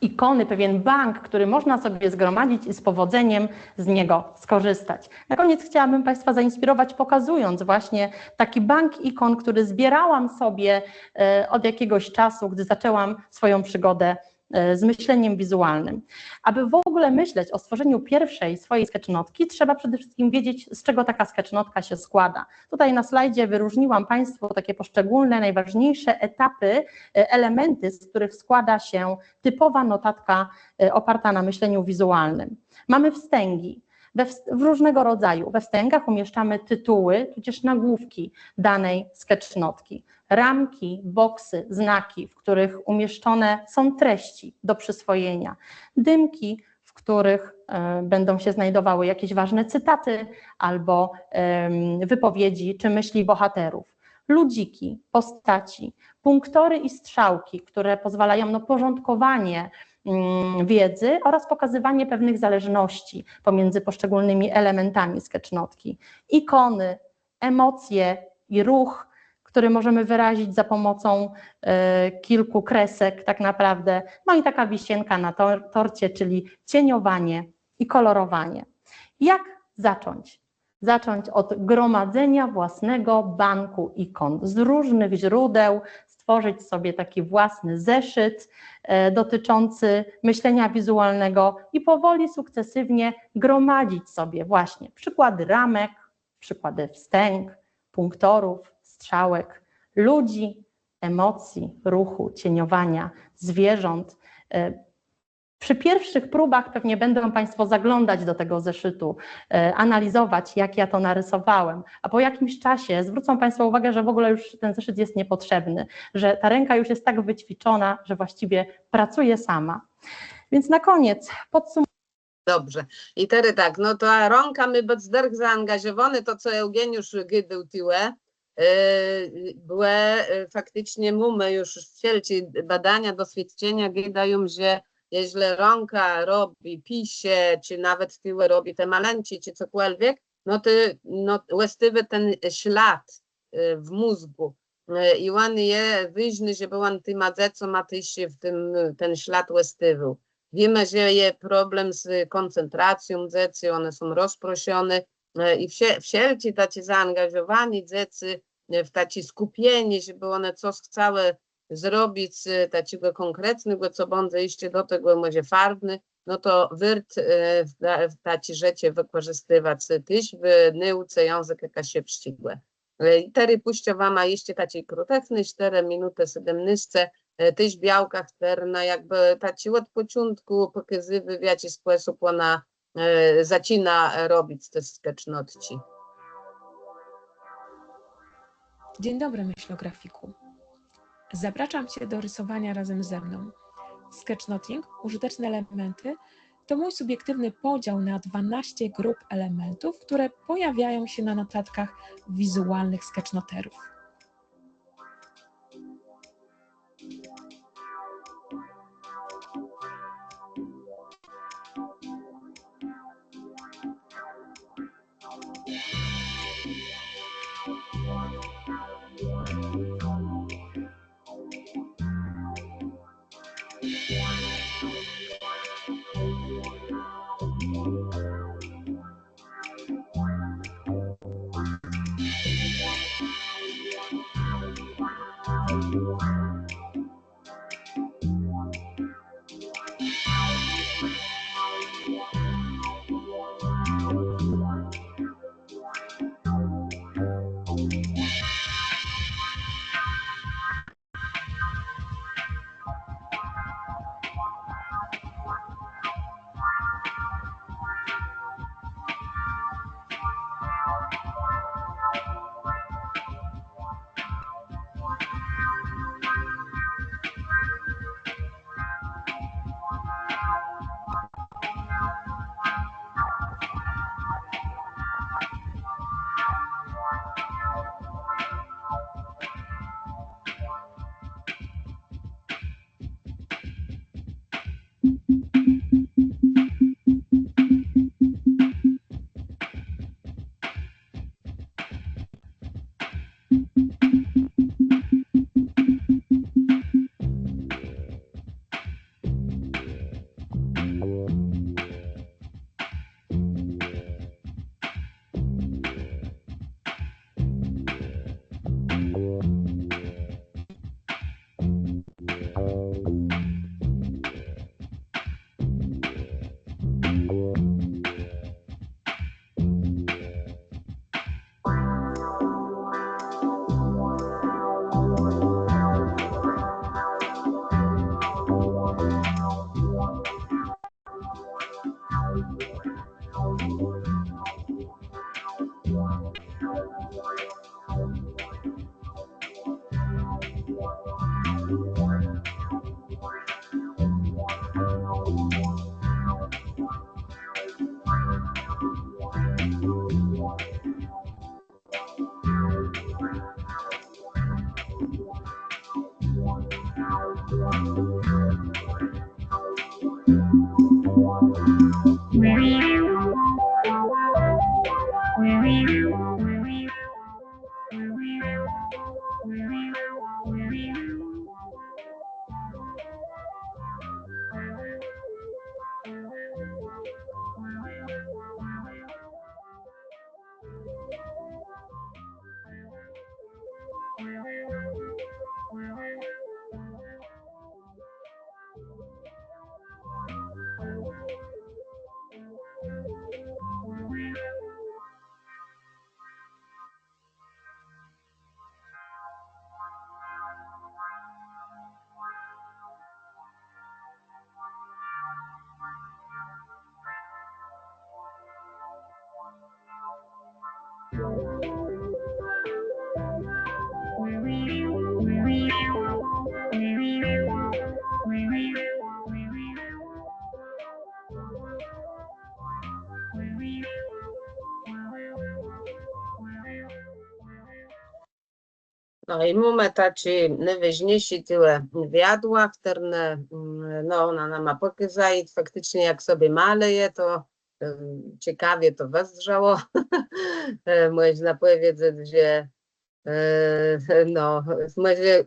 ikony, pewien bank, który można sobie zgromadzić i z powodzeniem z niego skorzystać. Na koniec chciałabym Państwa zainspirować, pokazując właśnie taki bank ikon, który zbierałam sobie, e, od jakiegoś czasu, gdy zaczęłam swoją przygodę, e, z myśleniem wizualnym. Aby w ogóle myśleć o stworzeniu pierwszej swojej sketchnotki, trzeba przede wszystkim wiedzieć, z czego taka sketchnotka się składa. Tutaj na slajdzie wyróżniłam Państwu takie poszczególne, najważniejsze etapy, e, elementy, z których składa się typowa notatka, e, oparta na myśleniu wizualnym. Mamy wstęgi. We wst-, w różnego rodzaju. We wstęgach umieszczamy tytuły, tudzież nagłówki danej sketchnotki. Ramki, boksy, znaki, w których umieszczone są treści do przyswojenia. Dymki, w których, e, będą się znajdowały jakieś ważne cytaty albo, em, wypowiedzi czy myśli bohaterów. Ludziki, postaci, punktory i strzałki, które pozwalają na porządkowanie, mm, wiedzy oraz pokazywanie pewnych zależności pomiędzy poszczególnymi elementami sketchnotki. Ikony, emocje i ruch, który możemy wyrazić za pomocą, e, kilku kresek tak naprawdę. No i taka wisienka na tor-, torcie, czyli cieniowanie i kolorowanie. Jak zacząć? Zacząć od gromadzenia własnego banku ikon z różnych źródeł, stworzyć sobie taki własny zeszyt, e, dotyczący myślenia wizualnego i powoli, sukcesywnie gromadzić sobie właśnie przykłady ramek, przykłady wstęg, punktorów, strzałek, ludzi, emocji, ruchu, cieniowania, zwierząt. E, przy pierwszych próbach pewnie będą Państwo zaglądać do tego zeszytu, e, analizować, jak ja to narysowałem, a po jakimś czasie zwrócą Państwo uwagę, że w ogóle już ten zeszyt jest niepotrzebny, że ta ręka już jest tak wyćwiczona, że właściwie pracuje sama. Więc na koniec podsumujmy. Dobrze. I terô tak, no to a rãka mô bëc dërch zaangażowónô, to co Eugeniusz gôdôł tuwò, e, bò, e, fakticzno mómë ju wszelczé badania, doswiôdczenia gôdają, że jeżlë rãka robi, pisze, czë nawet tuwò robi te malënczi, czë cokòlwiek, no to, no, òstôwô ten ślad, e, w mózgù. E, i òn je wôżny, żebë òn tima dzecoma téż w tim, ten ślad òstôwôł. Wiémë, że je problem z kòncentracją dzecy, òne są rozproszoné, e, i wszel-, wszelczé taczé zaangażowanié dzecy, e, w taczé skùpienié, żebë òne cos chcałë zrobic, e, taczégò kònkretnégò, co bãdze jesz do tegò mòże farwné, no to wôrt, e, w ta-, w taczé rzeczë wëkòrzëstiwac téż w nôùce jãzëka kaszëbsczégò. E, i terô pùszczã wama jesz taczé krótëchné, sztërë minutë sétmënôsce, e, téż białka, chtërna jakbë taczé òd pòczątkù pòkazywô, w jaczi spòsób òna, e, zaczina, e, robic te sketchnotczi. Dzień dobry, myślografiku. Zapraszam Cię do rysowania razem ze mną. Sketchnoting, użyteczne elementy to mój subiektywny podział na dwanaście grup elementów, które pojawiają się na notatkach wizualnych sketchnoterów. No i mómë taczé nôwôżniészé tuwò wiadła, chtërne, mm, no, òna nama pòkôza i fakticzno jak sobie malëje, to, em, cekawie to wëzdrzało. E, mòżna pòwiedzec, że, e, no, mòże,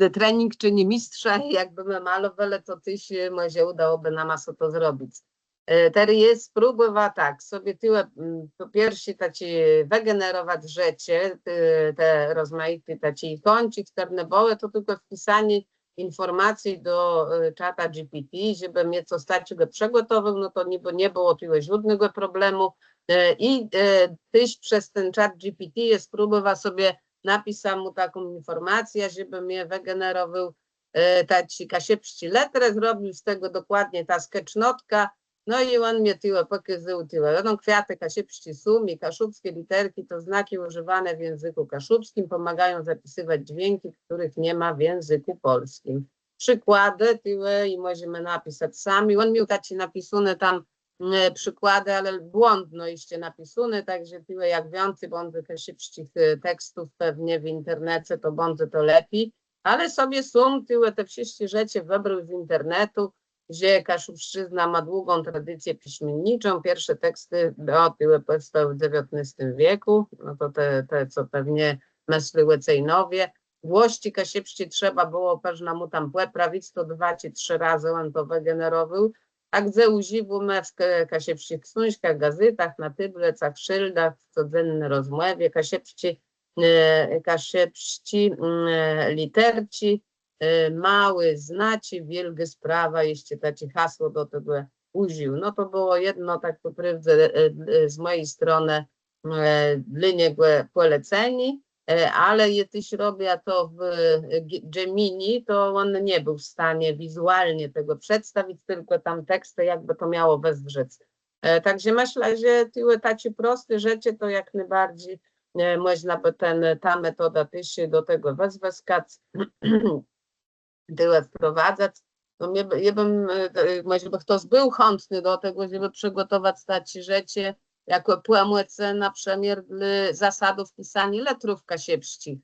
e, trening czëni mistrza, jakbë më malowelë, to téż, e, mòże ùdało bë nama sã to zrobic. E, terô jem spróbòwa tak, sobie tuwò, mm, pò pierszé taczé wëgenerowac rzeczë, e, te rozmajité taczé ikónczi, chtërne bëłë, to tilkò wpisanié infòrmacji do, e, czata G P T, żebë mie cos taczégò przëgòtowôł, no to nie, nie bëło tuwò żódnégò problemù. E, i, e, téż przez ten czat G P T jem spróbòwa sobie, napisa mù taką infòrmacjã, żebë mie wëgenerowôł, e, taczé kaszëbsczé lëtrë, zrobił z tegò dokładnie tã sketchnotkã. No i òn mie tuwò pòkôzôł tuwò. No, kwiaty kaszubskie są i kaszubskie literki to znaki używane w języku kaszubskim, pomagają zapisywać dźwięki, których nie ma w języku polskim. Przikładë tuwò i mòżemë napisac sami. Òn miôł taczé napisóné tam, e, przikładë, ale błãdno jeszcze napisóné, tak że tuwò jak wiãcy bãdze kaszubsczich, e, tekstów pewnie w internece, to bãdze to lepi. Ale sobie sóm tuwò te wszëtczé rzeczë wëbrôł z internetu, że kaszubszczyzna ma długą tradycję piśmienniczą. Pierwsze teksty do tuwò powstałë w dzewiãtnôstim wiekù. No to te, te, co pewnie mëslelë Cejnowie. Włosczi kaszëbsczi trzeba bëło përznã mù tam pòprawic, to dwa czë trzë razë òn to wëgenerowôł. A gdze ùżiwómë w ka-, kaszëbsczich ksążkach, gazétach, na tôblëcach, szôldach, w codzenny rozmòwie, kaszëbsczi, e, kaszëbsczi, mm, e, lëterczi, e, môłé znaczi, wiôlgô sprawa, jeszcze taczé hasło do tegò ùżił. No to bëło jedno, tak pò prôwdze, e, e, z mòji stronë, e, dlô niegò pòlecenié, e, ale jô téż robiã to w, e, G-, Gemini, to òn nie béł w stanie wizualnie tegò przedstawic, tilkò tam tekstë, jakbë to miało wëzdrzec. E, tak że mëszlã, że tuwò taczé prosté rzeczë to jak nôbarżi, e, mòżna bë ten, ta metoda téż do tegò wëzwëskac, tuwò wprowadzac. No mie bë, jô bëm, e, e, mòże bë chtos béł chãtny do tegò, żebë przëgòtowac taczé rzeczë, jakò pòmòc, na przëmiôr dlô zasadów pisaniô lëtrów kaszëbsczich.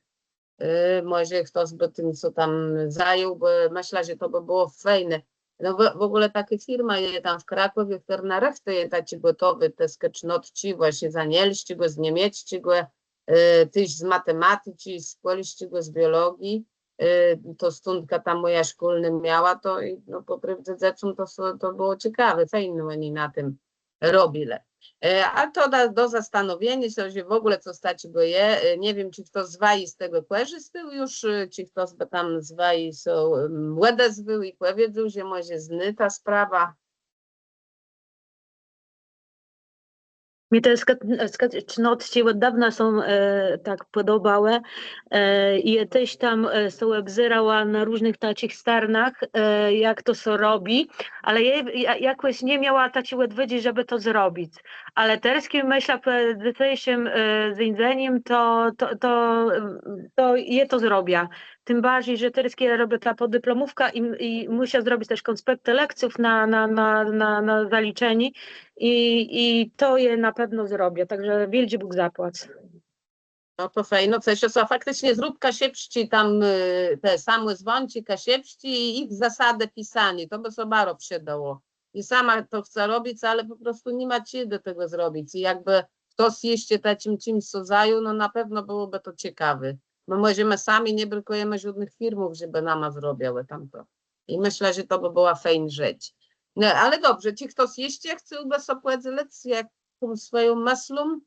E, mòże chtos bë tim sã tam zajął, bò mëszlã, że to bë bëło fejné. No w, w ògóle takô firma je tam w Krakòwie, chtërna rëchtëje taczé gòtowé te sketchnotczi, własnie z anielsczégò, z niemiecczégò, e, téż z matematiczi, z pòlsczégò, z biologii. E, to stądka ta mòja szkólnô miała to i, no, pò prôwdze dzecóm to, to bëło cekawé, fejn òni na tim robilë. E, a to da, do zastanowieniô sã, że w ògóle cos taczégò je. E, nie wiém, czë chto z waji z tegò kòrzistôł ju, e, czë chto z, tam z waji sã, em, òdezwôł i pòwiedzôł, że mòże znô tã sprawã. Mie te ske-, sketchnotczi òd dôwna sã, e, tak pòdobałë. E, i jô téż tam, e, so òbzérała na różnëch taczich starnach, e, jak to sã robi, ale jô, jô, jakòs nie miała taczi òdwôdżi, żebë to zrobic. Ale terôzka mëszlã, pò dzysészim, e, zéńdzenim to, to, to, to jô to zrobiã. Tim barżi, że terôzka jô robiã tã pòdiplomówkã i, i mùszã zrobic téż kònspektë lekcjów na, na, na, na, na zaliczenié i, i to jô na pewno zrobiã, tak że wiôldżi Bóg zapłac. No to fejn, no cëż, to fakticzno zrób kaszëbsczi tam, e, te samòzwãczi kaszëbsczi i jich zasadë pisaniô, to bë sã baro przëdało. I sama to chcã robic, ale pò prostu ni ma czedë tegò zrobic. I jakbë chtos jesz taczim czims sã zajął, no na pewno bëłobë to cekawé. Më mòżemë sami, nie brëkùjemë żódnëch firmów, żebë nama zrobiłë tam to. I mëszlã, że to bë bëła fejn rzecz. No, ale dobrze, czë chtos jesz chcôłbë sã pòdzelëc jakąs swòją mëslą?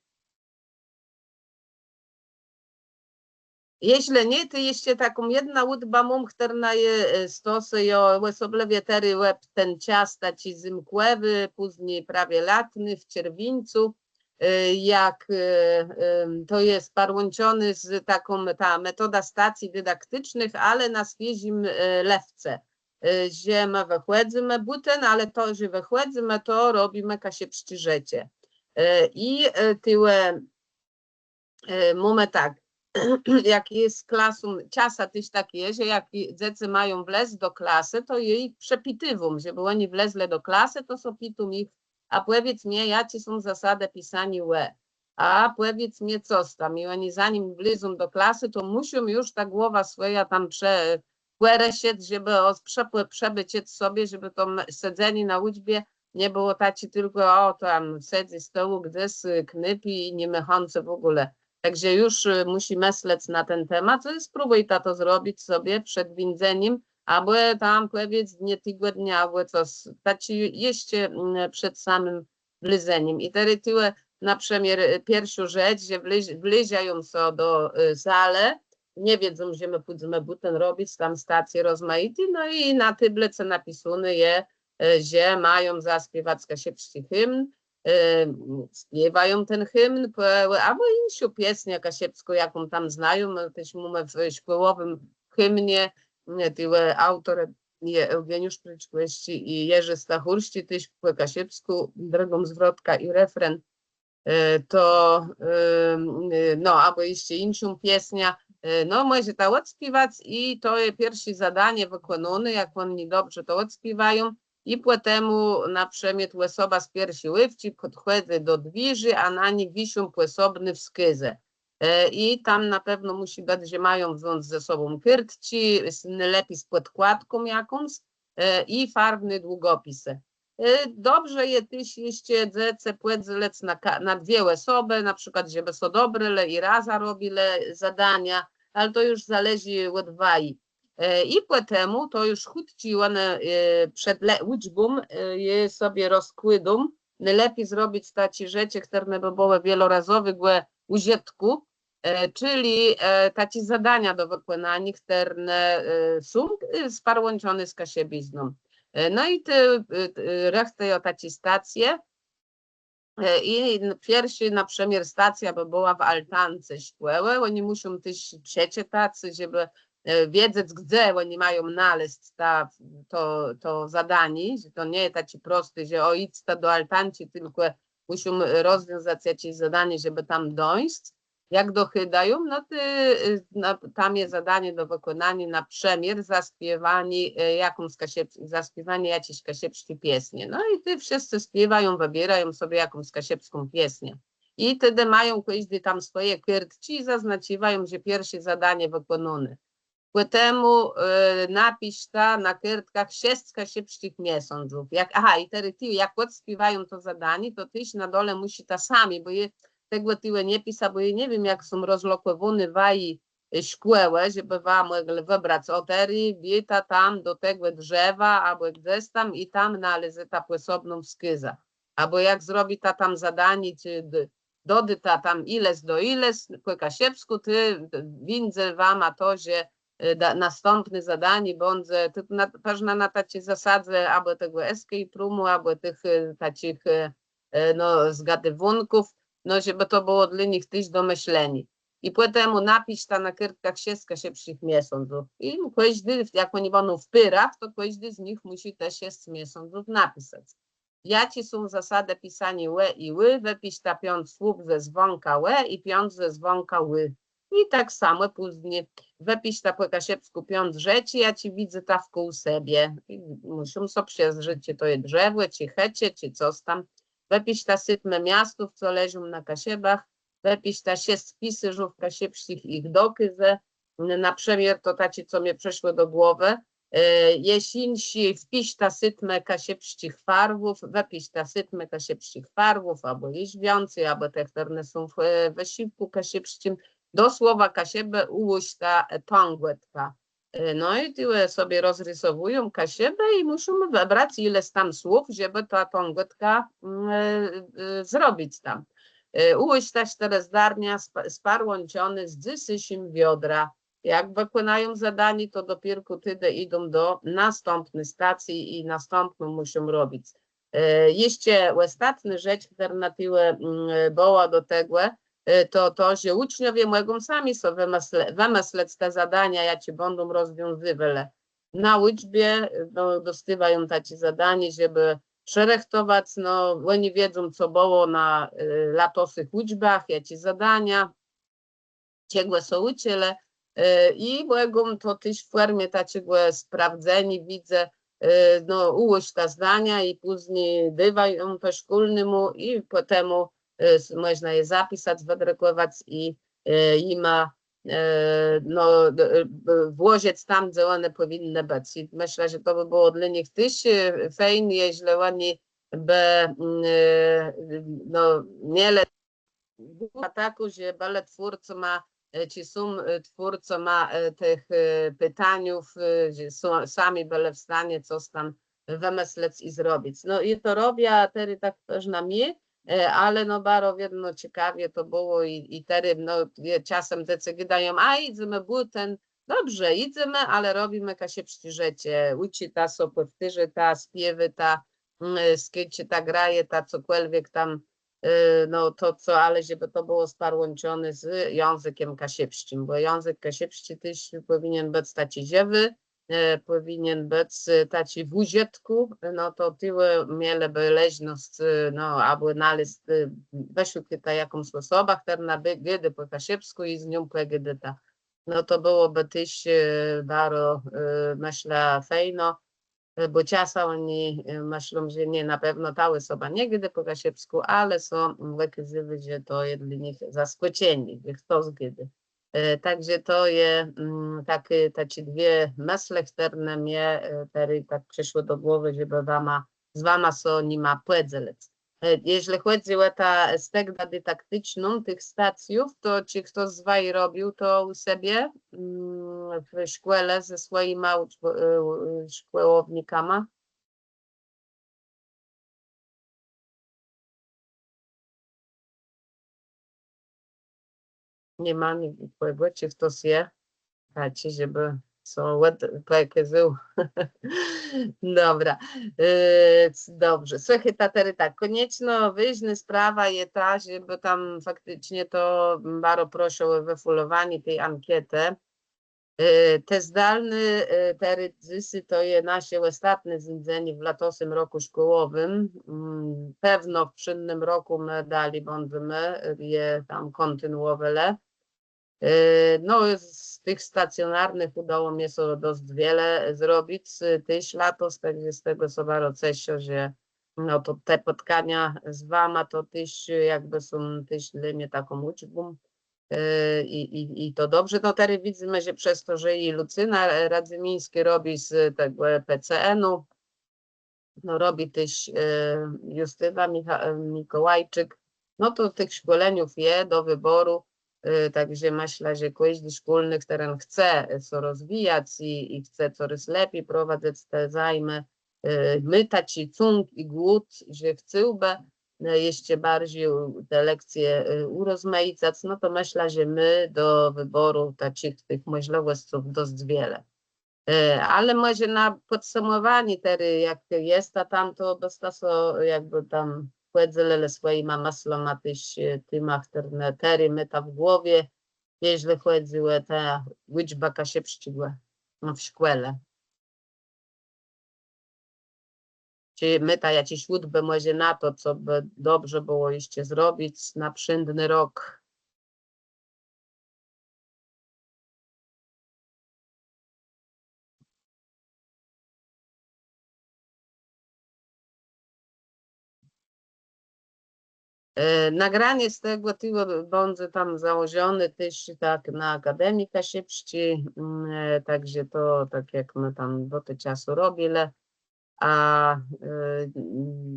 Jeżlë nié, to jesz taką jedną ùdbã móm, chtërna je, e, stosëjã, òsoblëwie terô òb ten czas taczi zymkòwi, pózni prawie latny, w czerwińcu, e, jak, e, em, to je sparłãczoné z taką, ta metoda stacji didakticznëch, ale na swiéżim, e, lëfce. E, że më wëchòdzymë bùten, ale to, że wëchòdzymë, to robimë kaszëbsczé rzeczë. E, i, e, tuwò e, mómë tak, jak je z klasą, czasã téż tak je, że jak je, dzecë mają wlezc do klasë, to jô jich przepitiwóm, żebë òni wlezlë do klasë, to so pitóm jich, a pòwiédz mie, jaczé są zasadë pisaniô ò, a pòwiédz mie cos tam. I òni zanim wlezą do klasë, to mùszą ju tã głowã swòjã tam prze-, pòrëszëc, żebë ò-, prze-, pò-, przëbôczëc sobie, żebë to m-, sedzenié na ùczbie nie bëło taczé tylkò, ò, tam sedzy z tëłu gdzes, y, knôpi i ni mô chãcë w ògóle. Tak że ju, y, mùszi mëslec na ten temat, co je, spróbùjta to zrobic sobie przed wińdzenim, abò tam pòwiedzec dnie tigòdnia, abò cos, taczé jeszcze, mm, przed samim wlezenim. I terô tuwò, na przëmiôr, e, pierszô rzecz, że wlez-, wlezają so do, e, salë, nie wiedzą, że më pùdzemë bùten robic tam stacje rozmajité, no i na tôblëcë napisóné je, e, że mają zaspiewac kaszëbsczi himn, e, spiéwają ten himn, pò-, abò jinszą piesniã kaszëbską, jaką tam znają, no, téż mómë w szkòłowim himnie, e, tuwò aùtorë je Eùgeniusz Prëczkòwsczi i Jerzi Stachùrsczi, téż pò kaszëbskù, drëgą zwrotkã i refren. E, to, e, no, abò jeszcze jinszą piesniã. E, no, mòżeta òdspiewac i to je pierszé zadanié wëkònóné, jak òni dobrze to òdspiewają. I pòtemù na przëmiôr òsoba z pierszi łôwczi pòdchòdzy do dwiérzi, a na nich wiszą pòsobné wskôzë. E, i tam na pewno mùszi bëc, że mają wząc ze sobą kôrtczi, z, nôlepi z pòdkładką jakąs, e, i farwné dłudżopisë. E, dobrze je téż jeszcze dzecë pòdzelëc na ka-, na dwie òsobë, na przikłôd, żebë so dobrelë i razã robilë zadania, ale to ju zależi òd waji. E, i pòtemù to ju chùtczi òne, e, przed le-, ùczbą, e, je sobie rozkłôdają. Nôlepi zrobic taczé rzeczë, chtërne bë bëłë wielorazowégò ùżëtkù, e, czëli, e, taczé zadania do wëkònaniô, chtërne, e, są, e, sparłãczoné z kaszëbizną. E, no i të, e, e, rëchtëj ò taczé stacje, e, i n-, pierszô, na przëmiôr, stacjô bë bëła w altance szkòłë. Òni mùszą téż przeczëtac, żebë, e, wiedzec, gdze òni mają nalezc ta, to, to zadanié, że to nie je taczé prosté, że ò, jidzta do altanczi, tilkò mùszą rozwiązac jaczés zadanié, żebë tam dóńc. Jak dochôdają, no tej, e, na, tam je zadanié do wëkònaniô, na przëmiôr zaspiéwanié, e, jakąs kaszëb-, zaspiéwanié jaczis kaszëbsczi piesnie. No i tej wszëscë spiéwają, wëbiérają sobie jakąs kaszëbską piesniã. I tedë mają kòżdi tam swòje kôrtczi i zaznacziwają, że pierszé zadanié wëkònóné. Pòtemù, e, napiszta na kôrtkach szesc kaszëbsczich miesądzów. Jak, aha, i terô tuwò, jak òdspiéwają to zadanié, to téż na dole mùszita sami, bò jô tegò tuwò nie pisa, bò jô nie wiém, jak są rozlokòwóné waji, e, szkòłë, żebë wa mòglë wëbrac, ò, terô biéta tam do tegò drzewa, abò gdzes tam i tam nalezeta pòsobną wskôzã. Abò jak zrobita tam zadanié, czë d-, dodôta tam iles do iles, pò kaszëbskù, tej wińdze wama to, że, e, da-, nastãpné zadanié bãdze, to na, pewno na taczi zasadze, abò tegò escape roomù, abò tëch, e, taczich, e, e, no, zgadiwónków, no, żebë to bëło dlô nich téż do mëszleniô. I pòtemù napiszta na kôrtkach szesc kaszëbsczich miesądzów. I kòżdi, jak òni bãdą w pôrach, to kòżdi z nich mùszi te szesc miesądzów napisac. Jaczé są zasadë pisaniô ò i ù? Wëpiszta piãc słów ze zwãkã ò i piãc ze zwãkã ù. I tak samò pózni. Wëpiszta pò kaszëbskù piãc rzeczi, jaczé widzyta wkół sebie. I mùszą so przezdrzec, czë to je drzewò, czë chëcze, czë cos tam. Wëpiszta sétmë miastów, co leżą na Kaszëbach. Wëpiszta szesc pisôrzów kaszëbsczich i jich dokôzë. Na przëmiôr to taczé, co mie przëszło do głowë. E, jesz jinszé, wpiszta sétmë kaszëbsczich farwów, wëpiszta sétmë kaszëbsczich farwów, abò jesz wiãcy, abò te, chtërne są w, e, wësziwkù kaszëbsczim. Do słowa Kaszëbë ùłożta, e, tãgòtkã. E, no i tuwò sobie rozrysowùją Kaszëbë i mùszą wëbrac iles tam słów, żebë tã tãgòtkã, mm, e, e, zrobic tam. E, ùłożta sztërë zdarnia spa-, sparłãczoné z dzysészim wiodrã. Jak wëkònają zadanié, to dopiérkù tedë jidą do nastãpny stacji i nastãpną mùszą robic. E, jeszcze òstatnô rzecz, chtërna tuwò, mm, bëła do tegò, e, to to, że ùczniowie mògą sami so wëmësle-, wëmëslec te zadania, jaczé bãdą rozwiązywelë. Na ùczbie, no, dostôwają taczé zadanié, żebë przërëchtowac, no, òni wiedzą, co bëło na, e, latosëch ùczbach, jaczé zadania, czegò sã ùczëlë, e, i mògą to téż w fòrmie taczégò sprawdzeniô, widzã, e, no, ùłożëc te zdania i pózni dôwają to szkólnémù i pò temù, e, s-, mòżna je zapisac, wëdrëkòwac i, e, jima, e, no, d-, e, b-, włożëc tam, dze òne pòwinné bëc. I mëszlã, że to bë bëło dlô nich téż, e, fejn, jeżlë òni bë, mm, e, no, mielë a takô, że bëlë twórcama, e, czë są, e, twórcama, e, tëch, e, pitaniów, e, że są, sami bëlë w stanie cos tam wëmëslec i zrobic. No i to robiã, a terô tak téż na mie, e, ale no baro wiedno cekawie to bëło i, i terô, no, je-, czasã dzecë gôdają, a jidzemë bùten, dobrze, jidzemë, ale robimë kaszëbsczé rzeczë, ùczëta sã, pòwtôrzôta, spiéwôta, mm, e, skôczeta, grajeta, cokòlwiek tam, e, no, to, co, ale żebë to bëło sparłãczoné z jãzëkã kaszëbsczim, bò jãzëk kaszëbsczi téż pòwinien bëc taczi żëwi, e, pòwinien bëc, e, taczi w ùżëtkù, no to tëli mielë bë leżnosc, e, no, abò nalezc, e, wëszëkôta jakąs òsobã, chtërna bë gôdô pò kaszëbskù i z nią pògôdôta. No to bëłobë téż, e, baro, e, mëszlã, fejno, e, bò czasã òni, e, mëszlą, że nié, na pewno ta òsoba nie gôdô pò kaszëbskù, ale sã, mm, òkazywô, że to je dlô nich zaskòczenié, że chtos gôdô. E, tak że to je, mm, taczé, taczé dwie mëslë, chtërne mie, e, terô tak przëszłë do głowë, żebë wama, z wama sã nima pòdzelëc. E, jeżlë chòdzy ò tã stegã didakticzną tëch stacjów, to czë chtos z waji robił to ù sebie, mm, w szkòle ze swòjima ùcz-, e, e, szkòłownikama? Ni ma nikògò, czë chtos je? Taczi, żebë sã òd-, pòkôzôł. Dobra. E, c-, dobrze. Słëchôj, ta terô tak, kònieczno wôżnô sprawa je ta, żebë tam fakticzno to baro proszã ò wëfùlowanié ti ankétë. E, te zdalné, e, terô dzysô to je nasze òstatné zéńdzenié w latosym rokù szkòłowim. Mm, pewno w przińdnym rokù më dali bãdzemë, e, je tam kòntinuòwelë. E, no, z tëch stacjonarnëch ùdało mie sã dosc wiele zrobic, e, téż latos, tak że z tegò sã baro ceszã, że, no, to te pòtkania z wama to téż, e, jakbë są téż dlô mie taką ùczbą. E, i, i, i to dobrze. No, terô widzymë, że przez to, że i Lucyna Radzymińskô robi z tegò P C N-u, no, robi téż, e, Justyna Micha-, e, Mikołajczyk. No to tëch szkòleniów je do wëbòru, e, tak że mëszlã, że kòżdi szkólny, chtëren chce sã rozwijac i, i chce corôz lepi prowadzëc te zajmë, e, mô taczi cąg i głód, że chcôłbë, e, jeszcze barżi te lekcje, e, ùrozmaicac, no to mëszlã, że mô do wëbòru taczich tëch mòżlëwòsców dosc wiele. E, ale mòże na pòdsëmòwanié terô, jak je ta tam, to bë sta sã jakbë tam pòdzelëlë swòjima mëslama téż, e, tima, chtërne terô môta w głowie, jeżlë chòdzy ò tã ùczbã kaszëbsczégò w szkòle. Czë môta jaczés ùdbë mòże na to, co bë dobrze bëło jeszcze zrobic na przińdny rok? E, nagranié z tegò tëli bãdze tam założoné téż tak na Akademii Kaszëbsczi, mm, e, tak że to tak jak më tam do te czasu robilë. A, e,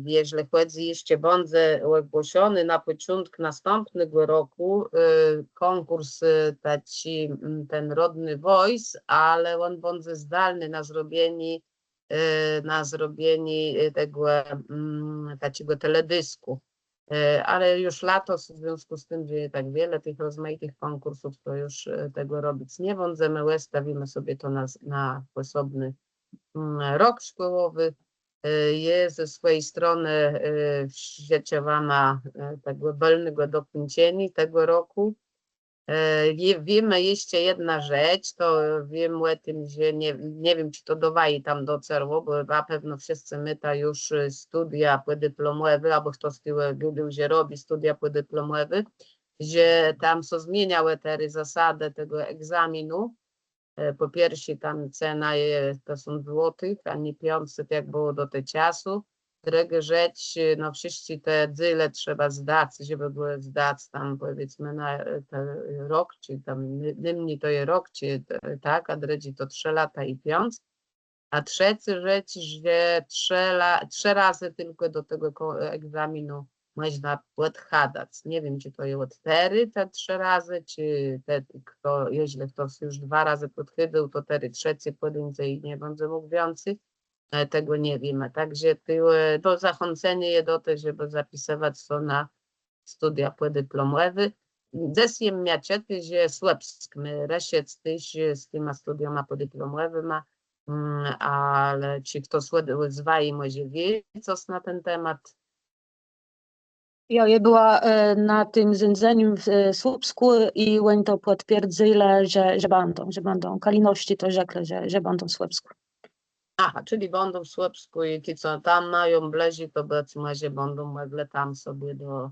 jeżlë chòdzy jeszcze bãdze ògłoszony na pòczątk nastãpnégò rokù, e, kònkùrs, e, taczi, mm, ten Rodny Voice, ale òn bãdze zdalny na zrobienié e, na zrobienié, e, tegò, mm, taczégò teledisku. E, ale ju latos, w związkù z tim, że je tak wiele tëch rozmajitëch kònkùrsów, to ju, e, tegò robic nie bãdzemë, òstawimë sobie to na, na òsobny, mm, rok szkòłowi. E, jô ze swòji stronë, e, żëczã wama, e, tegò bëlnégò dokùńczeniô tegò rokù. E, je-, wiém jeszcze jedna rzecz, to wiém ò tim, że nie, nie wiém, czë to do waji tam dotarło, bò na pewno wszëscë môta ju, e, studia pòdiplomòwé, abò chtos tëli gôdôł, że robi studia pòdiplomòwé. że tam są zmieniałë terô zasadë tegò egzaminu. E, pò pierszé, tam cena je tësąc złotëch, a nié piãcset, jak bëło do te czasu. Drëgô rzecz, e, no, wszëtczé te dzéle trzeba zdac, żebë bëło zdac tam, pòwiédzmë, na, e, te, e, rok, czë tam ny-, nômni to je rok, czë, e, tak, a drëdżé to trzë lata i piãc. A trzecô rzecz, że trzë la-, trzë razë tëlkò do tegò kò-, egzaminu mòżna pòdchadac. Nie wiém, czë to je òd terô te trzë razë, czë te, chto, jeżlë chtos ju dwa razë pòdchôdôł, to terô trzecy pòdéńdze i nie bãdze mógł wiãcy. E, tegò nie wiém. A tak że tu, e, to zachãcenié je do te, żebë zapisëwac sã na studia pòdiplomòwé. Dzes jem mia czëté, że Słëpsk mô rëszëc téż z tima studiama pòdiplomòwima, mm, ale czë chto z, z waji mòże wié cos na ten temat? Jo, jô bëła, e, na tim zéńdzenim w, e, Słëpskù i òni to pòtwierdzëlë, że, że bãdą, że bãdą. Kalinosczi to rzeklë, że, że bãdą w Słëpskù. Aha, czëli bãdą w Słëpskù i ti, co tam mają blëżi, to bëc mòże bãdą mòglë tam sobie do,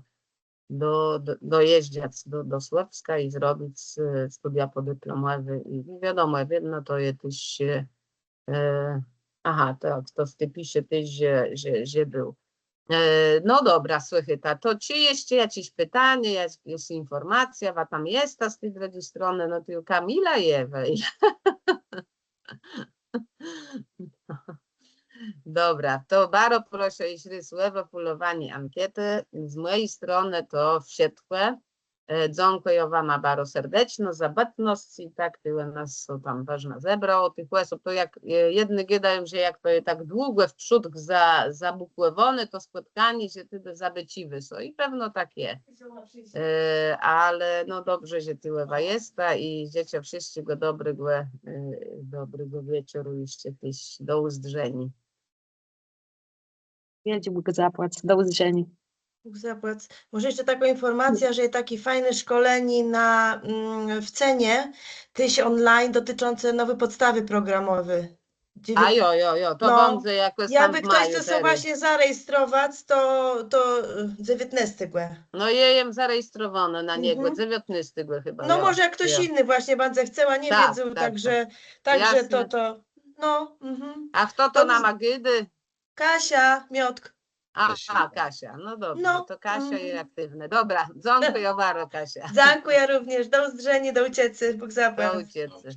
do, do, dojéżdżac do, do Słëpska i zrobic, e, studia pòdiplomòwé. I wiadomò, wiedno to je téż, e, e, aha, to, to chtos tu pisze téż, że, że, że béł. E, no dobra, słëchôjta, to czë jesz jaczés pitanié, je, je infòrmacjô, wa tam jesta z ti drëdżi stronë, no tu Kamila je, wej. Dobra, to baro proszã jesz rôz ò wëfùlowanié ankietë. Z mòji stronë to wszëtkò. E, dzãkùjã wama baro serdeczno za bëtnosc i tak tëli nas sã tam wôżno zebrało tëch òsób. To jak, e, jedny gôdają, że jak to je tak długò w przódk za-, zabùkòwóné to spòtkanié, że tedë zabëcëje sã. I pewno tak je. E, ale no dobrze, że tëli wa jesta i żëczã wszëtczégò dobrégò, e, dobrégò wieczoru, jesz téż do ùzdrzeniô. Wiôldżé Bóg zapłac, do ùzdrzeniô. Bóg zapłac. Mòże jesz takô infòrmacjô, że je taczé fejné szkòlenié na, mm, w cenie, téż online, dotyczącé nowi pòdstawë programòwi. A jo, jo, jo, to bãdze jakòs tam w maju terô. Jakbë chtos chce sã właśnie zarejestrowac, to, to, e, dzewiãtnôstégò. No, jô jem zarejestrowónô na niegò, dzewiãtnôstégò chëba, no jo, mòże jak chtos jiny właśnie bãdze chcôł, nie wiedzôł, tak, tak, tak. Także, także to, to, no, mhm. A chto to nama gôdô? Kasia Miotk. A, Kasia. A, Kasia, no dobra, no to Kasia je aktiwnô. Dobra, dzãkùjã baro, Kasia. Dzãkùjã również, do ùzdrzeniô, do ùczëcô, Bóg zapłac. Do ùczëcô.